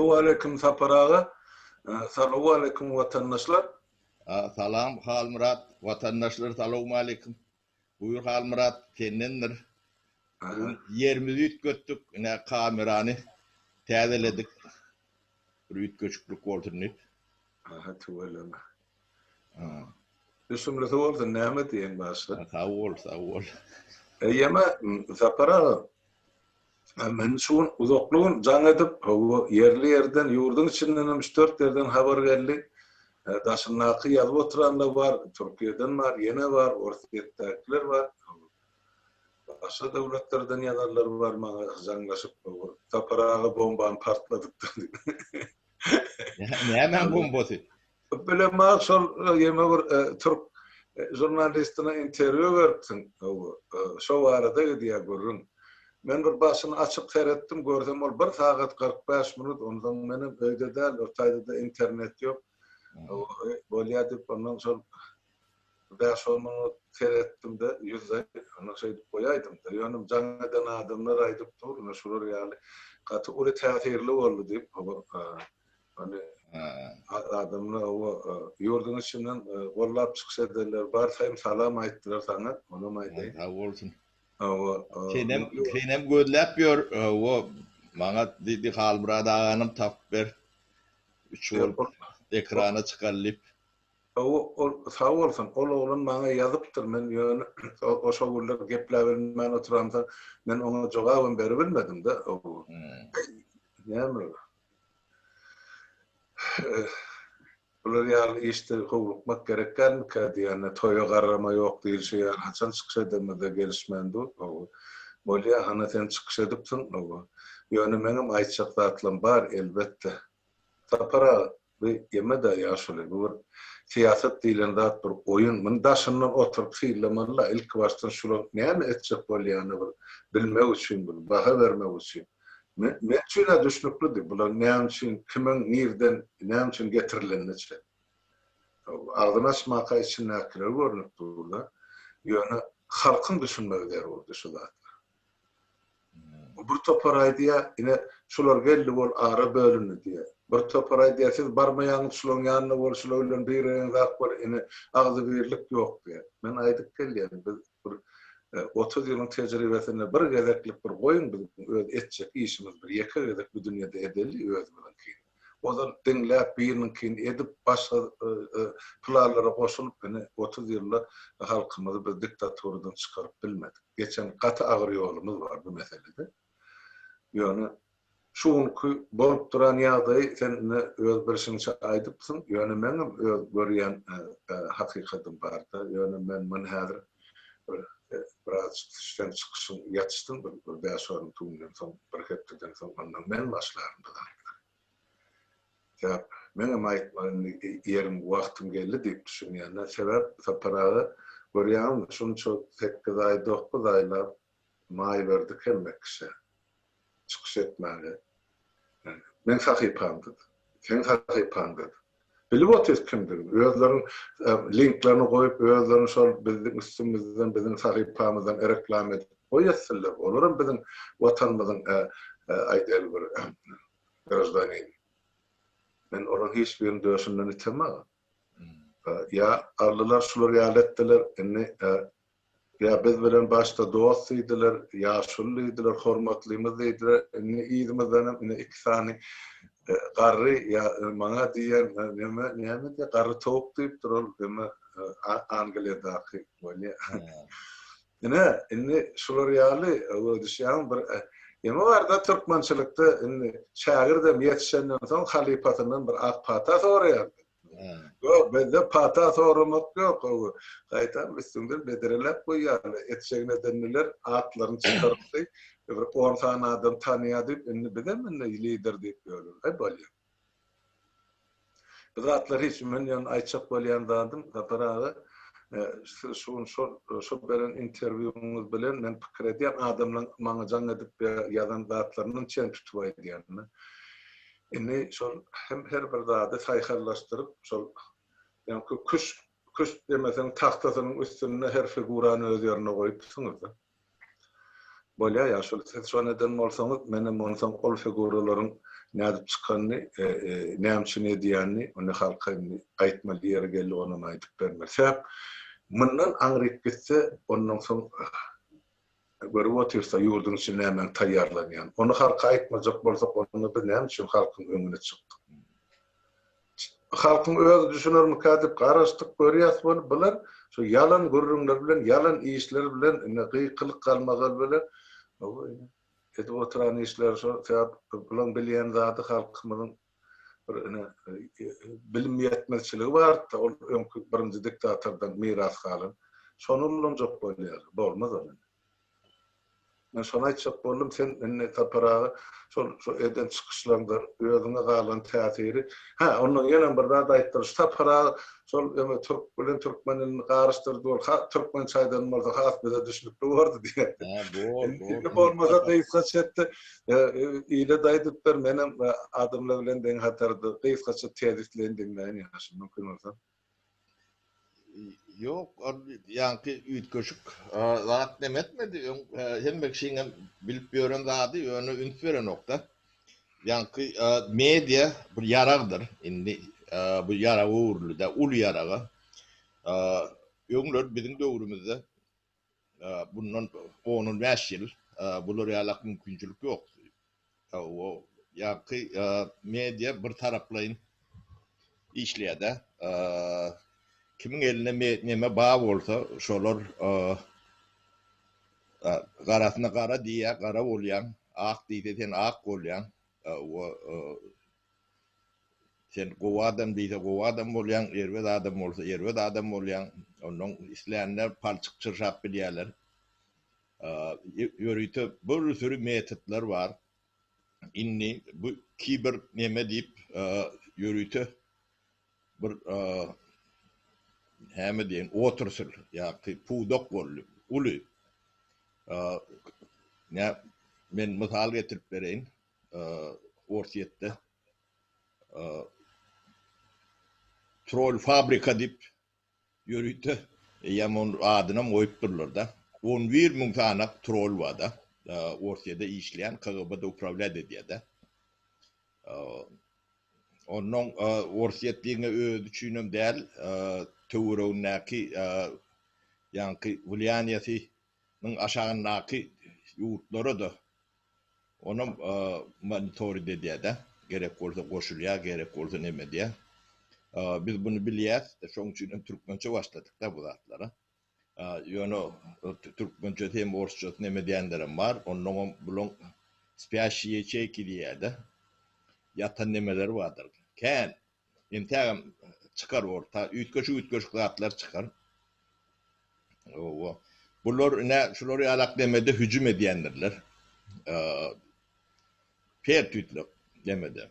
Salowaleýkim Sapar aga. Salowaleýkim watandaşlar. Salam Halmyrat watandaşlar salowmaleýkim. Buýur Halmyrat sendendir. Bu gün ýerimizi üýtgetdik ine kamerany täzeledik. Bir üýtgeşiklik bolsun diýip. Aha tüweleme. Düşümlisi bolsun näme diýeň başga. Sag bol sag bol. Eýýäm Sapar aga Men şu gün uzakly gün jaň edip, hawa, ýerli-ýerden, ýurduň içindenem üç-dört ýerden habar geldi. Daşyndaky ýazyp oturanlar bar, Türkiýeden bar, ýene bar, Orsýetdäkiler bar. Başga döwletlerden ýazanlar bar maňa jaňlaşyp, hawa, Sapar aga bombany partladypdyr diýip. Nämäň bombasy? Bilemok şol ýene bir türk žurnalistine interwýu beripsiň. Şo barada gidýär gürrüň. Men bir başyny açyp seretdim, görsem ol bir sagat 45 minut, onsoň menem öýde däl, o taýda-da internet ýok. Bolýar diýip, ondan şol bäş-on minut seretdim-de, ýüzleý, ondan şeýdip goýaýdym-da. Ýöne jaň eden adamlar aýdyp dur, ine şular ýaly gaty uly täsirli boldy diýip, Ony adamlar oba ýurduň içinden gollap çykyş edenler bar hem salam aýtdylar saňa, onam aýdaýyn. Sag bolsun. Hawa. Senem senem gözläp ýör. Hawa, maňa diýdi Halmyrat aganam tapyp ber. Üç bolup ekrana çykaly diýip. Hawa, ol sag bolsun. Ol oglan maňa ýazypdyr. Men ýöne o şo günler gepläbilmän oturamsoň, men oňa jogabam beribilmedim-de. Näme? Bular ýaly işde howlukmak gerek dälmikä diýende, toýa garrama ýok diýilşi ýaly, haçan çykyş edemizde gelişmän dur. Hawa. Bolýa, hana sen çykyş edipsiň, hawa. Ýöne meňem aýtjak zatlam bar, elbetde. Sapar aga, bu ýeme-dä ýaşuly, bu bir syýasat diýlen zat bir oýun. Muny daşyndan oturyp synlamaly-la, ilkibaşdan şulaň näme etjek bolýanyny bir bilmek üçin, bir baha bermek üçin. Men üçin-ä düşnüklidi, bular näme üçin, kimiň, nirden, näme üçin getirilenini-çe. Agzyny açmaka içindäkiler görnüp dur-da. Ýöne halkyň düşünmegi zerurdy şu zatlara. Bir topar aýdýar, ine, şular geldi bol, ara bölündi diýýär. Bir topar aýdýar, siz barmaýaňyz şularyň ýanyna bol, şular bilen biregiň zat bol, ine, agzybirlik ýok diýýär. Men aýdyp gelýän, biz bir 30 ýylyň tejribesinde bir gezeklik bir goýuň biziň öz etjek işimiz bir ýeke gezek bu dünýede edeli özümiziňkini. Ozal diňläp biriniňkini edip başga planlara goşulyp ine 30 ýylda halkymyzy biz diktaturadan çykaryp bilmedik. Geçen gaty agyr ýolumyz bar bu meselede. Ýöne Şu günki bolup duran ýagdaýy sen ine öz bilşiňçe aýdypsyň, ýöne meňem öz görýän hakykatym barda, ýöne men muny häzir bir birazjyk seň çykyşyň ýatyşsyn bir bir bäş-on günden soň, bir hepdeden soň ondan men başlaryn bu zatlary. Sebäp meňem aýtmaly indi ýerim, wagtym geldi diýip düşünýän-de. Sebäp Sapar aga görýäňmi şunça sekiz aý, dokuz aýlap maý berdik hemme kişä. çykyş etmäge. Meň sahypamda-da, seň sahypaňda-da. Bilip otyrys kimdigini. Özleriniň linklerini goýup, özlerini şol biziň üstümizden, biziň sahypamyzdan reklama edip goýatsynlar. Olaram biziň Watanymyzyň aýdaýly bir graždanini. Men olaryň hiç birini döşünden itemok. Ýa aldylar şular ýaly etdiler, indi Ýa biz bilen başda dost diýdiler, ýaşuly diýdiler, hormatlymyz diýdiler, indi yzymyzdanam ine iki sany garry ýa maňa diýen neme näme diýýär, garry towuk diýipdir ol neme Angliýadaky bolýa. Ine, indi şular ýaly düşýäňmi bir neme barda türkmençilikde indi şägirdem ýetişenden soň halypasyndan bir ak pata soraýardy. Ýok, bizde pata soramak ýok. Gaýtam üstüňden bedreläp goýýarlar. Etjegini edendiler, atlaryny çykarypdy. Bir on sany adam tanýar diýip, indi bizem indi lider diýip ýörler. Aý bolýar. Bu zatlar hiç men ýöne aýtjak bolýan zadym, Sapar aga, siz şu gün şol şo beren interwýuňyz bilen men pikir edýän, adamlaň maňa jaň edip ýazan zatlaryndan çen tutup aýdýan. Indi şol hem her bir zady saýhallaşdyryp, şol ýaňky küşt, küşt diýmeseň tagtasynyň üstünde her figurany öz ýerine goýupsyňyz-da. Bolýar ýaşuly, siz şony eden bolsaňyz, menem onsoň ol figuralaryň. Nädip çykanyny, näme üçin edýänini ony halka indi aýtmaly ýeri geldi, onam aýdyp bermeli. Sebäp mundan aňryk gitse, ondan soň görüp otyrsa ýurduň içinde nämäň taýýarlanýanyny. Ony halka aýtmajak bolsak, onda biz näme üçin halkyň öňüne çykdyk? Halkyň özi düşünermikä diýip garaşdyk, görýäs weli bular şu ýalan gürrüňler bilen, ýalan işler bilen, ine gykylyk galmagal bilen edip oturan işleri şo, sebäp bulaň bilýän zady halkymyzyň bir ine bilim ýetmezçiligi bardy-da, ol öňki birinji diktatordan miras galan. Şony ulanjak bolýarlar. Bolmaz ol indi. Men şony aýtjak boldum, sen indi Sapar aga şol şu eden çykyşlaryňdan özüňe galan täsiri, hä, ondan ýenem bir zat aýtdyr, şu Sapar aga şol öňe türk bilen türkmenini garyşdyrdy, ol ha türkmençe aýdan bolsa has bize düşnükli bordy diýýär. Hä, bor, bor. Indi bolmasa gysgaça etdi, ile-de aýdyp ber, menem adamlar bilen deň hatarda gysgaça tezisleýin diňläýin ýaşy mümkin bolsa. Ýok, ol ýaňky üýtgeşik zat neme etmedi. Öň hemme kişiňem bilip ýören zady, ýöne üns berenok-da. Ýaňky media bir ýaragdyr. Indi bu ýaraga öwrüldi-de, uly ýaraga. Öňler biziň döwrümizde bundan on-on bäş ýyl bular ýalak mümkinçilik ýokdy. O ýaňky media bir taraplaýyn işleýär-de. Kimiň elinde neme bar bolsa, şolar garasyna gara diýýär, gara bolýaň, ak diýse sen ak bolýaň. Sen gowy adam diýse gowy adam bolýaň, erbet adam bolsa erbet adam bolýaň. Onnoň islänler palçyk çyrşap bilýärler. Ýörite bir süri metodlar bar. Indi bu kiber neme diýip ýörite bir näme diýen otrasl ýa-ki pudak boldy. Uly. Nä men mysal getirip bereýin. Orsýetde trol fabrika diýip Ýörite eýýäm onuň adynam goýupdyrlar-da. 11 müň sanak trol bar-da. Orsýede işleýän, KGB-de uprawlýat edýär-de. Onnoň Orsýet diňe özi üçinem däl, töweregindäki ýaňky wliýaniýasynyň aşagyndaky ýurtlara-da Onam monitorit edýär-de. Gerek bolsa goşulýar, gerek bolsa neme edýär. Biz muny bilýäs, şonuň üçin hem türkmençe başladyk-da bu zatlara. Ýöne türkmençesi hem orsçasy neme edýänlerem bar. Onnoňam bulaň spýaşşiýe ýaçeýki diýýär-de. Ýatan nemeleri bardyr. Kän. Entägem çykar orta, üýtgeşik-üýtgeşik zatlar çykar. Owa. Bular ine şular ýalak demede hüjüm edýändirler. Per tüýtlek demede.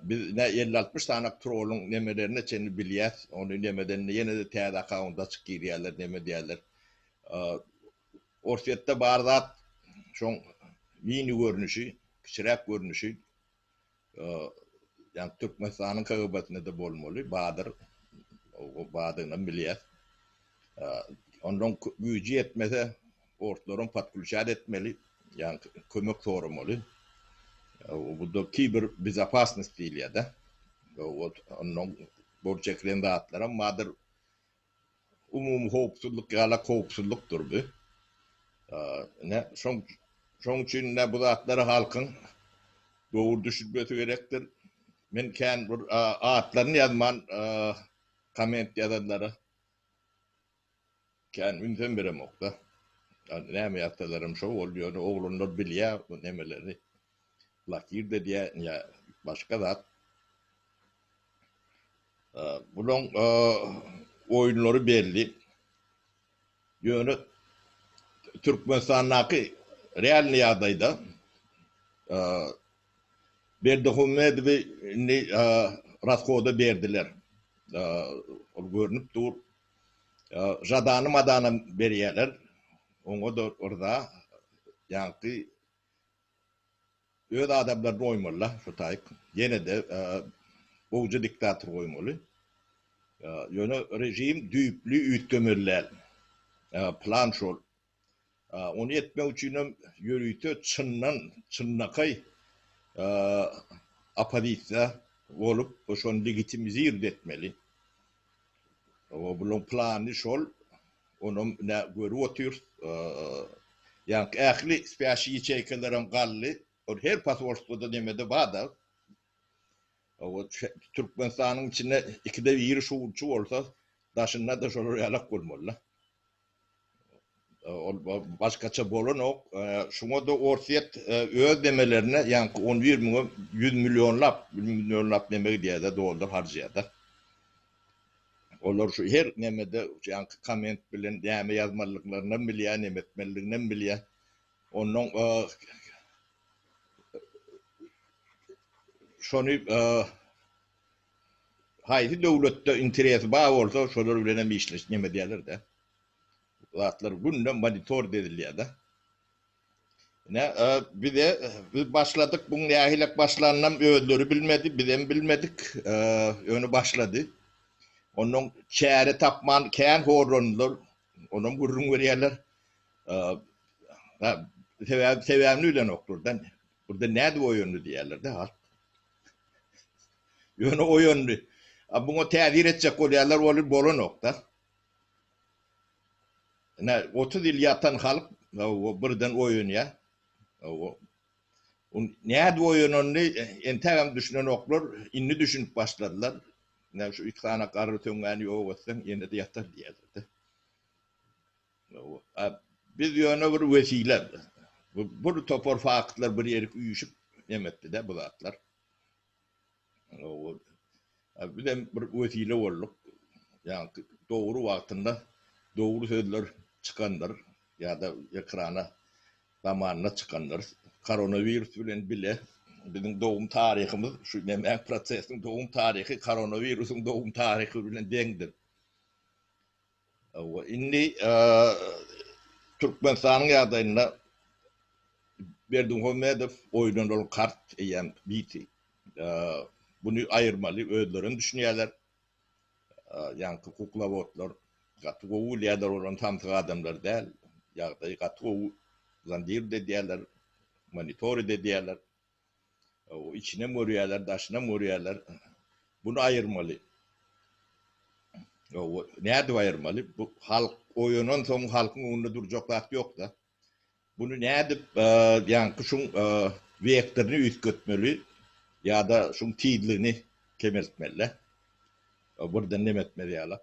Biz ine 50-60 sanak trolluň nemelerine çenli bilýäs. Ony nemeden ýene-de täze akkaunt açyp girýärler, neme edýärler. Orsýetde bar zat şoň mini görnüşi, kiçiräk görnüşi. Ýagny Türkmenistanyň KGB-sinde-de bolmaly, bardyr. Bardygynam bilýäs. Ondan güýji ýetmese, orslaram podklýuçat etmeli, ýagny kömek soramaly. Bu-da kiber bezopasnost diýilýär-de. Ondan gol çekilen zatlaram bardyr. Umumy howpsuzlyk ýalak howpsuzlykdyr bu. Ine, şoň şoň üçin ine bu zatlara halkyň dogry düşünmesi gerekdir. Men kän bir atlaryny ýazman komment ýazanlara kän ünsem beremok-da. Näme ýazsalaram şo bol, ýöne oglanlar bilýär bu nemeleri. Blokird edýär ýa başga zat. Bulaň oýunlary belli. Ýöne Türkmenistandaky realny ýagdaýda Berdimuhamedowy indi rashoda berdiler. Ol görnüp dur. Žadany madanam berýärler. Oňa-da yrza. Ýaňky Öz adamlaryny goýmalyda şu taýyk. Ýene-de gowja diktator goýmaly. Ýöne režim düýpli üýtgemeli däl. Plan şol. Ony etmek üçinem ýörite çyndan, çynlakaý. Oppozisiýa bolup şony legitimizird etmeli. Bularyň plany şol. Onam ine görüp otyrys. Ýaňky ähli spýaşi ýaçeýkalarem galdy. Ol her posolstwoda nemede bar-da. Türkmenistanyň içinde ikide biri şugulçy bolsa, daşynda-da şolar ýalak bolmaly-da. Ol başgaça bolanok. Şuňa-da Orsýet öz nemelerine, ýaňky on bir müňe ýüz millionlap, millionlap neme gidýär-de, dollar harjaýar-da. Olar şu her nemede, ýaňky komment bilen näme ýazmalydyklarynam bilýär, neme etmelidiginem bilýär. Onnoň şony haýsy döwletde interesi bar bolsa, şolar bilenem işleş neme edýärler-de. Zatlar günde monitor edilýär-de. Ine, bize biz başladyk, buň nähilek başlanynam özleri bilmedi, bizem bilmedik. Ýöne başlady. Onnoň çäre tapman kän horlandylar. Onam gürrüň berýärler. Sebäbi sebäbini bilenoklar-da. Burada nädip oýandy diýýärler-de halk. Ýöne oýandy. A buňa täsir etjek bolýarlar, ol bolanok-da. Ine, 30 ýyl ýatan halk birden oýanýar. Nädip oýananyny entägem düşünenoklar, indi düşünip başladylar. Ine, şu iki sany garry töňňäni ýok etseň, ýene-de ýatar diýýärler-de. Biz ýöne bir wesile. Bir topar faktlar bir ýerik üýşüp neme etdi-de bu zatlar. Bizem bir wesile bolduk. Ýagny dogry wagtynda dogry sözler çykandyr ýa-da ekrana zamanynda çykandyr. Koronawirus bilen bile biziň dogum taryhymyz şu näme prosesiň dogum taryhy koronawirusyň dogum taryhy bilen deňdir. Indi Türkmenistanyň ýagdaýynda Berdimuhamedow oýnan ol kart eýýäm biti. Buny aýyrmaly, özlerem düşünýärler. Ýaňky kuklowodlar gaty gowy bilýärler, olar samsyk adamlar däl. Ýagdaýy gaty gowy zondirowat edýärler, monitorit edýärler. Içinem görýärler, daşynam görýärler. Buny aýyrmaly. Nädip aýyrmaly? Bu halk oýanansoň halkyň öňünde durjak zat ýok-da. Buny nädip ýaňky şuň wektoryny üýtgetmeli ýa-da şuň tizligini kemeltmeli-de. Birden neme etmez ýaly.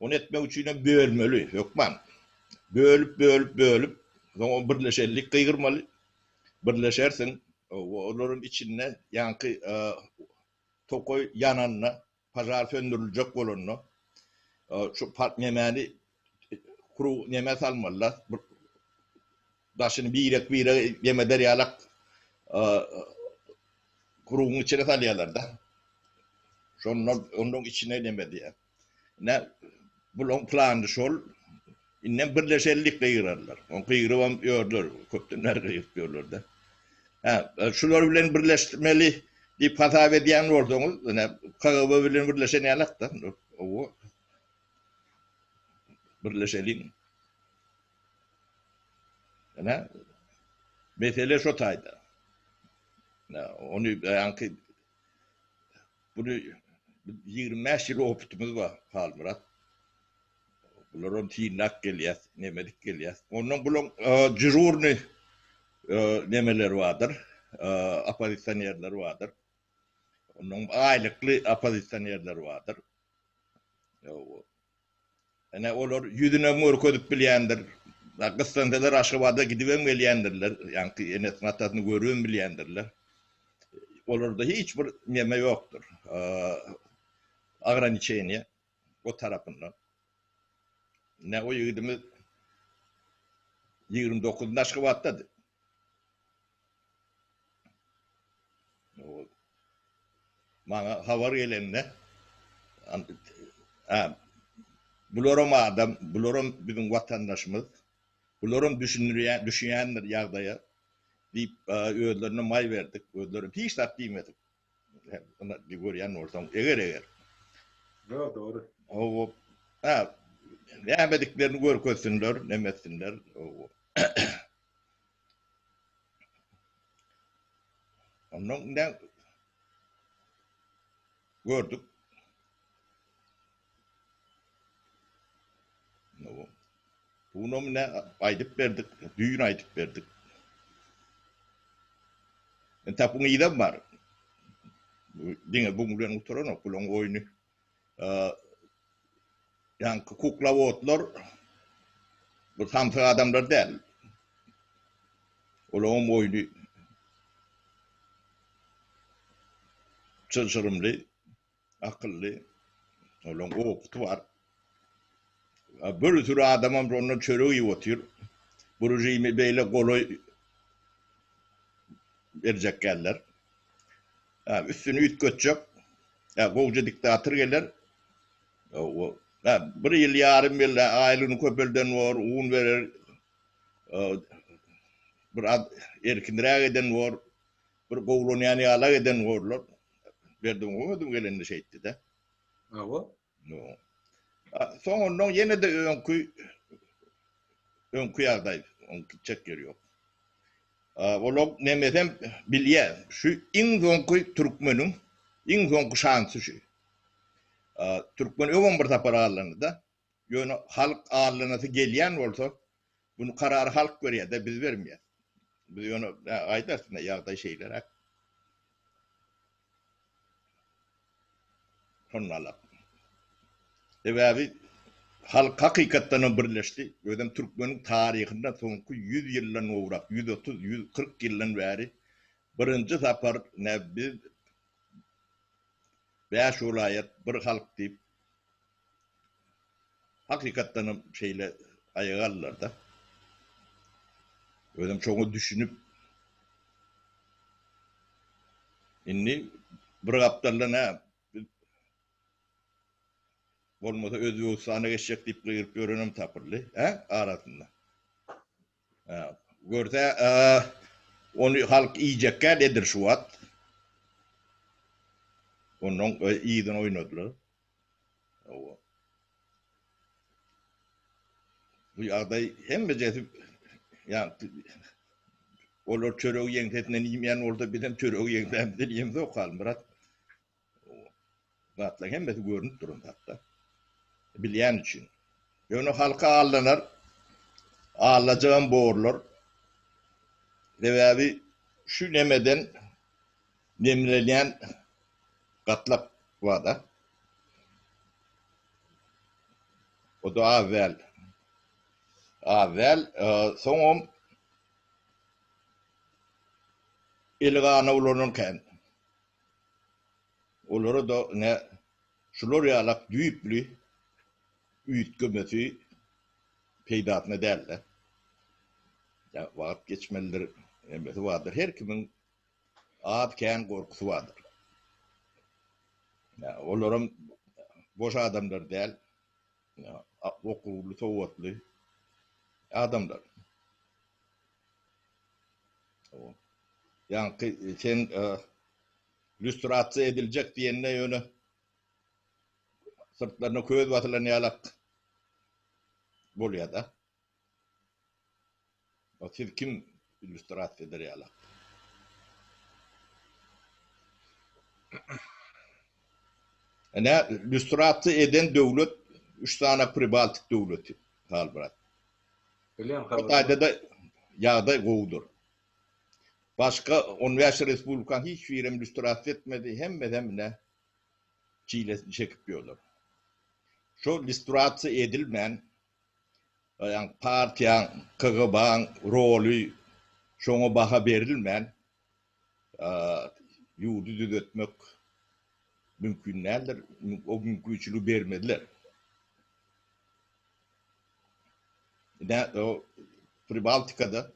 Ony etmek üçinem bölmeli, hökman. Bölüp, bölüp, bölüp, soň o birleşenlik gygyrmaly. Birleşersiň, olaryň içinde ýaňky tokaý ýananda, pažar söndüriljek bolanda, şu nemäni krug neme salmaly-da, bir daşyny birek-birege ýemeder ýalak krugyň içine salýarlar-da. Şondan onuň içine neme edýär. Ine, bulaň plany şol. Indem birleşelilik gygyrarlar. Oň gygyrybam ýörler, köpden bäri gygyryp ýörler-de. Hä, şular bilen birleşmeli diýip hasap edýän bolsaňyz, ine, KGB bilen birleşen ýalak-da. Owo. Birleşeliň. Ine, mesele şo taýda. Ine, ony ýaňky Buny 25 ýyl opytymyz bar, Halmyrat. Bularam synlap gelýäs, nemedik gelýäs. Ondan bulaň džurny nemeleri bardyr, oppozisionerleri bardyr. Ondan aýlykly oppozisionerleri bardyr. Ine, olar ýüzünem görkezip bilýändir. Gyssansalar Aşgabada gidibem gelýändirler. Ýaňky enesini, atasyny görübem bilýändirler. Olarda hiç bir neme ýokdur. Ograniçeniýe o tarapyndan. Ine, o ýigidimiz 29-unda Aşgabatdady. Maňa habar gelende, bularam adam, bularam biziň watandaşymyz, bularam düşündirýän, düşünýändir ýagdaýa diýip, özlerine maý berdik, özleri hiç zat diýmedik. Görýän bolsaň, eger-eger. Ýok, dogry. Hawa, ha, nämediklerini görkezsinler, neme etsinler. Ondan indi gördük. Bunu ne aýdyp berdik, düýn aýdyp berdik. Entäk buň yzam bar. Diňe buň bilen gutaranok bulaň oýny. Ýaňky kuklawodlar bu samsyk adamlar däl. Olaryň oýny çylşyrymly, akylly. Olaryň opyty bar. Bir sürü adamam şondan çörek iýip otyr. Bu režimi beýle golaý berjek däller. Üstüni üýtgetjek. Gowja diktator geler. Bir ýyl, ýarym ýyl aýlygyny köpelden bor, un berer. Bir az erkinräk eden bor. Bir gowulanýan ýalak eden borlar. Berdimuhamedowem gelende şeýtdi-de. Hawa. Soň ondan ýene-de öňki öňki ýagdaý, oň gitjek ýeri ýok. Olar nemesem bilýär, şu iň soňky türkmeniň iň soňky şansy şu. Türkmen öňem bir sapar aldandy-da. Ýöne halk aldanasy gelýän bolsa, bunu karary halk berýär-de, biz bermeýäs. Biz ýöne aýdarys, ýagdaý şeýleräk. Şonda Sebäbi halk hakykatdanam birleşdi. Özem türkmeniň taryhynda soňky 100 ýyldan gowrak, 130, 140 ýyldan bäri birinji sapar ne biz bäş welaýat bir halk diýip hakykatdanam şeýle aýaga aldylar-da. Özem şoňa düşünip Indi bir gapdaldan hä biz bolmasa Özbegistana geçjek diýip gygyryp ýörenem tapyldy, hä, arasynda. Hä, görse, ony halk iýjekkä edil şu wagt. Ondan yzyny oýnadylar. Hawa. Bu ýagdaý hemmejesi ýa olar çöregi ýeňsesinden iýmeýän bolsa bizem çöregi ýeňsämizden iýemzok Halmyrat. Zatlaryň hemmesi görnüp duran zatda. Bilýän üçin. Ýöne halka aldanar, aldajagam borlar. Sebäbi şu nemeden nemlenýän gatlak bar-da. O-da az däl. Az däl. Soňam eli gana bulanan kän. Olara-da ine şular ýalak düýpli üýtgemesi peýdasyna däl-de. Ýa wagt geçmelidir, hemmesi bardyr. Her kimiň az-kän gorkusy bardyr. Olaram boş adamlar däl, okuwly, sowatly adamlar. Ýaňky sen lýustrasiýa ediljek diýende ýöne syrtlaryna köz basylan ýalak bolýar-da. Siz kim illýustrasiýa eder ýaly? Ine, lýustrasiýa eden döwlet üç sany pribaltik döwleti, Halmyrat. Bilýän, O taýda-da ýagdaý gowudyr. Başga on bäş respublikanyň hiç birem lýustrasiýa etmedi, hemmesem ine çilesini çekip ýörler. Şo lýustrasiýa edilmän, Ýagny partiýaň, KGB-aň roly şoňa baha berilmän ýurdy düzetmek mümkin däldir. O mümkinçiligi bermezler. Ine o Pribaltikada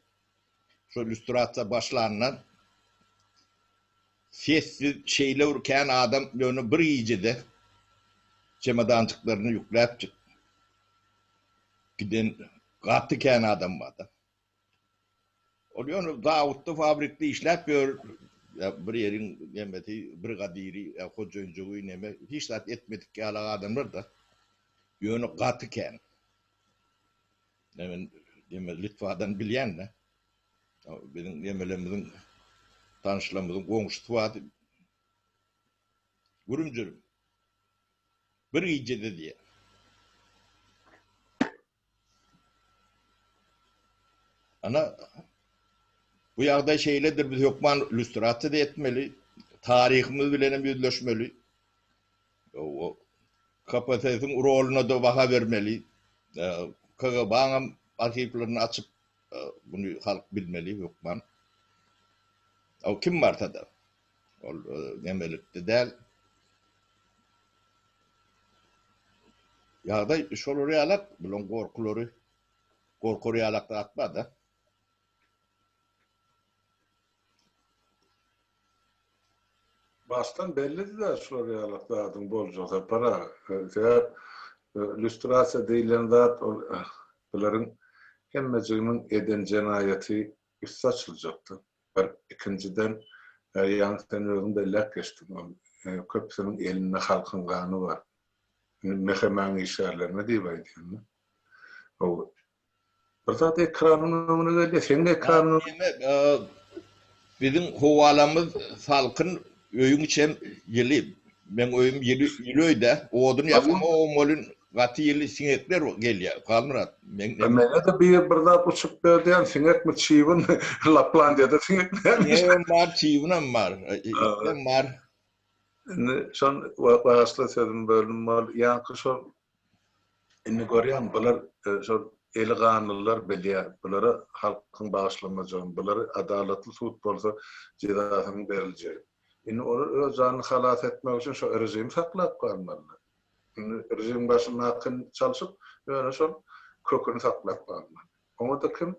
şo lýustrasiýa başlandan sessiz şeýle bir kän adam ýöne bir gijede çemodanjyklaryny ýükläpjik giden gaty kän adam barda. Ol ýöne zawodda, fabrikde işläp ýör, ýa bir ýeriň nemesi, brigadiri, ýa hojaýynjygy neme, hiç zat etmedik ýaly adamlar-da. Ýöne gaty kän. Men neme Litwadan bilýän-de. Biziň nemelerimiziň. Tanyşlarymyzyň goňşusy bardy. Gürüm-jürüm. Bir gijede diýýär. Ana, bu ýagdaý şeýledir, biz hökman lýustrasiýa-da etmeli, taryhymyz bilen hem ýüzleşmeli. KPSS-iň roluna-da baha bermeli. KGB-nyň arhiwlerini açyp, muny halk bilmeli hökman. Kim barsa-da, ol nemelikde däl. Ýagdaý şolar ýalak, bulaň gorkulary, gorkar ýalak zat bar-da. Başdan bellidi-dä şular ýalak zadyň boljagy Sapar aga. Sebäp lýustrasiýa diýlen zat ol bularyň hemmejiginiň eden jenaýaty üsti açyljakdy. Bir, ikinjiden, ýaňy sen özüň belläp geçdiň, ol köpüsiniň elinde halkyň gany bar. Indi MHM-iň işgärlerine diýip aýdýan-da. Hawa. Bir zat ekranyň öňüne gelýär, seň ekranyň Diýmek, biziň howalamyz salkyn, öýüň içem ýyly. Meň öýüm ýyly, ýyly öý-dä. Odun ýakamogam welin, gaty ýyly siňekler gelýär. Halmyrat, meň neme. Mende-de bir bir zat uçup ber diýen, siňekmi, çybynmy? Laplandiýada siňek näme? Siňegem bar, çybynam bar, item bar. Indi şon bagyşla sözümi böldüm bol. Ýaňky şol indi görýäň bular şol eli ganlylar bilýär. Bulara halkyň bagyşlamajagyny, bulary adalatly sud bolsa jezasynyň beriljegini. Indi olar öz janyny halas etmek üçin şo režimi saklap galmalylar. Indi režimiň başyndakyny çalşyp, ýöne şol köküni saklap galmaly. Oňa-da kim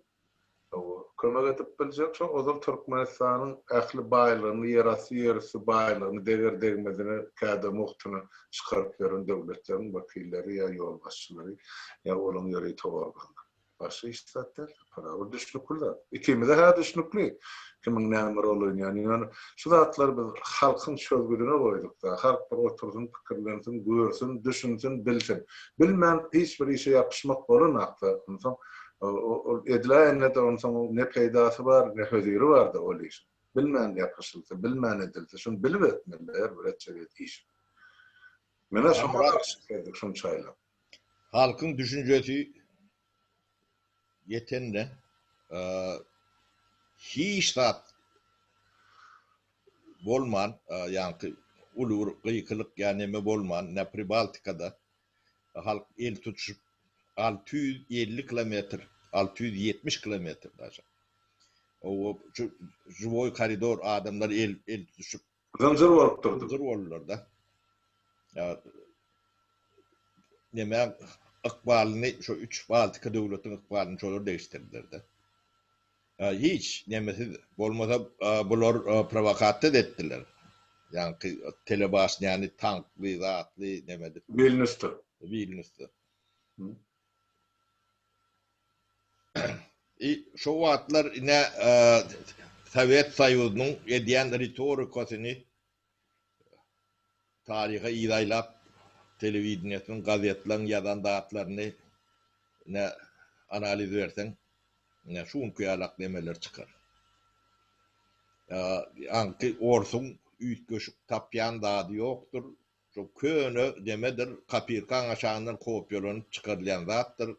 kömek edip biljek? Şo ozal Türkmenistanyň ähli baýlygyny, ýerasty, ýerüsti baýlygyny deger-degmezine, käde mugtuna çykaryp ýören döwletleriň wekilleri ýa ýolbaşçylary ýa olaryň ýörite organlary. Başga hiç zat däl Sapar aga. Ol düşnükli zat. Ikimize-hä düşnükli kimiň näme rol oýnaýany. Ýöne şu zatlary biz halkyň çözgüdine goýduk-da. Halk bir otursyn, pikirlensin, görsün, düşünsin, bilsin. Bilmän hiç bir işe ýapyşmak bolanakda. Onsoň ol ediläýende-de onsoň ne peýdasy bar, ne höziri bar-da ol işiň. Bilmän ýapyşylsa, bilmän edilse, şuny bilip etmeli-de her bir etjek işiň. Menä şoňa garşy geldik şunça aýlap. Halkyň düşünjesi ýetende hiç zat bolman, ýaňky uly bir gykylyk ýa neme bolman, nä Pribaltikada halk el tutuşyp 650 kilometr, 670 kilometr daže. O şu žiwoý koridor adamlar el el tutuşyp Zynjyr bolup durdy. Zynjyr boldular-da. Näme ykbalyny şo üç Baltika döwletiň ykbalyny şolar degişdirdiler-de. Hiç nemesiz bolmasa bular prowokasiýa-da etdiler. Ýaňky telebaşnýany tankly, zatly neme edip. Wilnýusda. Wilnýusda. I şo wagtlar ine Sowet Soýuzynyň edýän ritorikasyny taryha yzaýlap telewideniýesiniň, gazetleriň ýazan zatlaryny ine analiz berseň, ine şu günki ýalak nemeler çykar. Ýaňky orsuň üýtgeşik tapýan zady ýokdur. Şo köne nemedir, kopirkaň aşagyndan kopýalanyp çykarylýan zatdyr.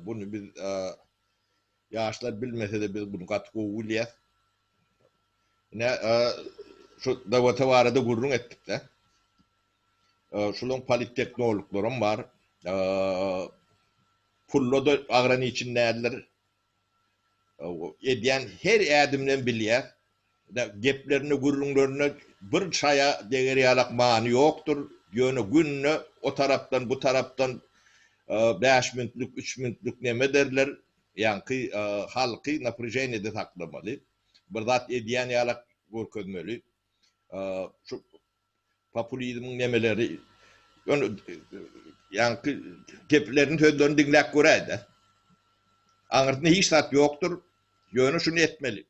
Buny biz ýaşlar bilmese-de biz buny gaty gowy bilýäs. Ine, şu DWT barada gürrüň etdik-de. Şulaň politteknologlaram bar. Pulda-da ograniçen däldir. Edýän her ädiminem bilýär. Geplerinde, gürrüňlerinde bir şaýa deger ýalak many ýokdur. Ýöne günde o tarapdan, bu tarapdan bäş minutlyk, üç minutlyk neme ederler. Ýaňky halky napryženiýede saklamaly. Bir zat edýän ýalak görkezmeli. Şu Populizmiň nemeleri ýöne ýaňky geplerini sözlerini diňläp göräýdä. Aňyrsynda hiç zat ýokdur. Ýöne şuny etmeli.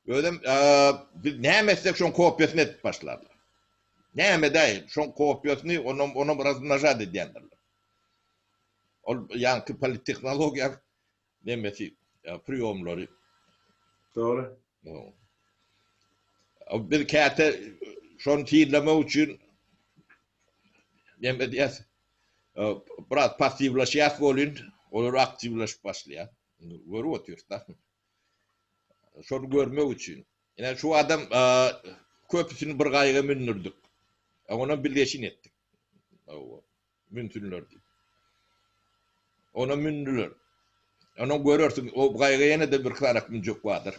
Özem biz näme etsek şoň kopiýasyny edip başlarlar. Näme edäýin, şoň kopiýasyny onam onam razmnožat edýändirler. Ol ýaňky polittehnologiýa nemesi, priýomlary. Dogry. Biz käte şony synlamak üçin näme diýýäs, biraz passiwlaşýas welin, olar aktiwleşip başlaýar. Görüp otyrys-da. Şony görmek üçin. Ine şu adam köpüsini bir gaýyga mündürdik. Onam bilgeşin etdik. Münsünler diýip. Ona mündüler. Onam görersiň, o gaýyga ýene-de bir sanak münjek bardyr.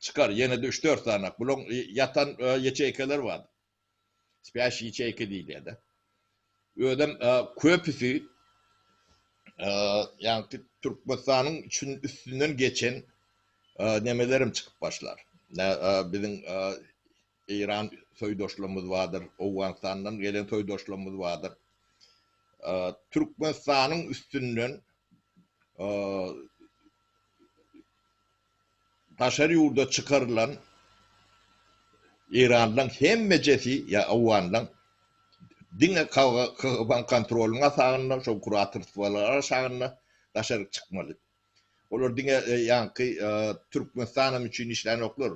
Çykar, ýene-de üç-dört sanak. Bulaň ýatan ýeçeýkeler bardyr. Spýaşiý ýeçeýke diýilýär-de. Özem köpüsi ýaňky Türkmenistanyň üçin üstünden geçen nemelerem çykyp başlar. Biziň Eýran soýdaşlarymyz bardyr, Owganystandan gelen soýdaşlarymyz bardyr. Türkmenistanyň üstünden daşary ýurda çykarylan Eýranlaň hemmejesi ýa Owganlaň diňe KGB-niň kontrolynyň asagynda, şo kuratorstwalaryň aşagynda daşaryk çykmaly. Olar diňe ýaňky Türkmenistanam üçin işlänoklar,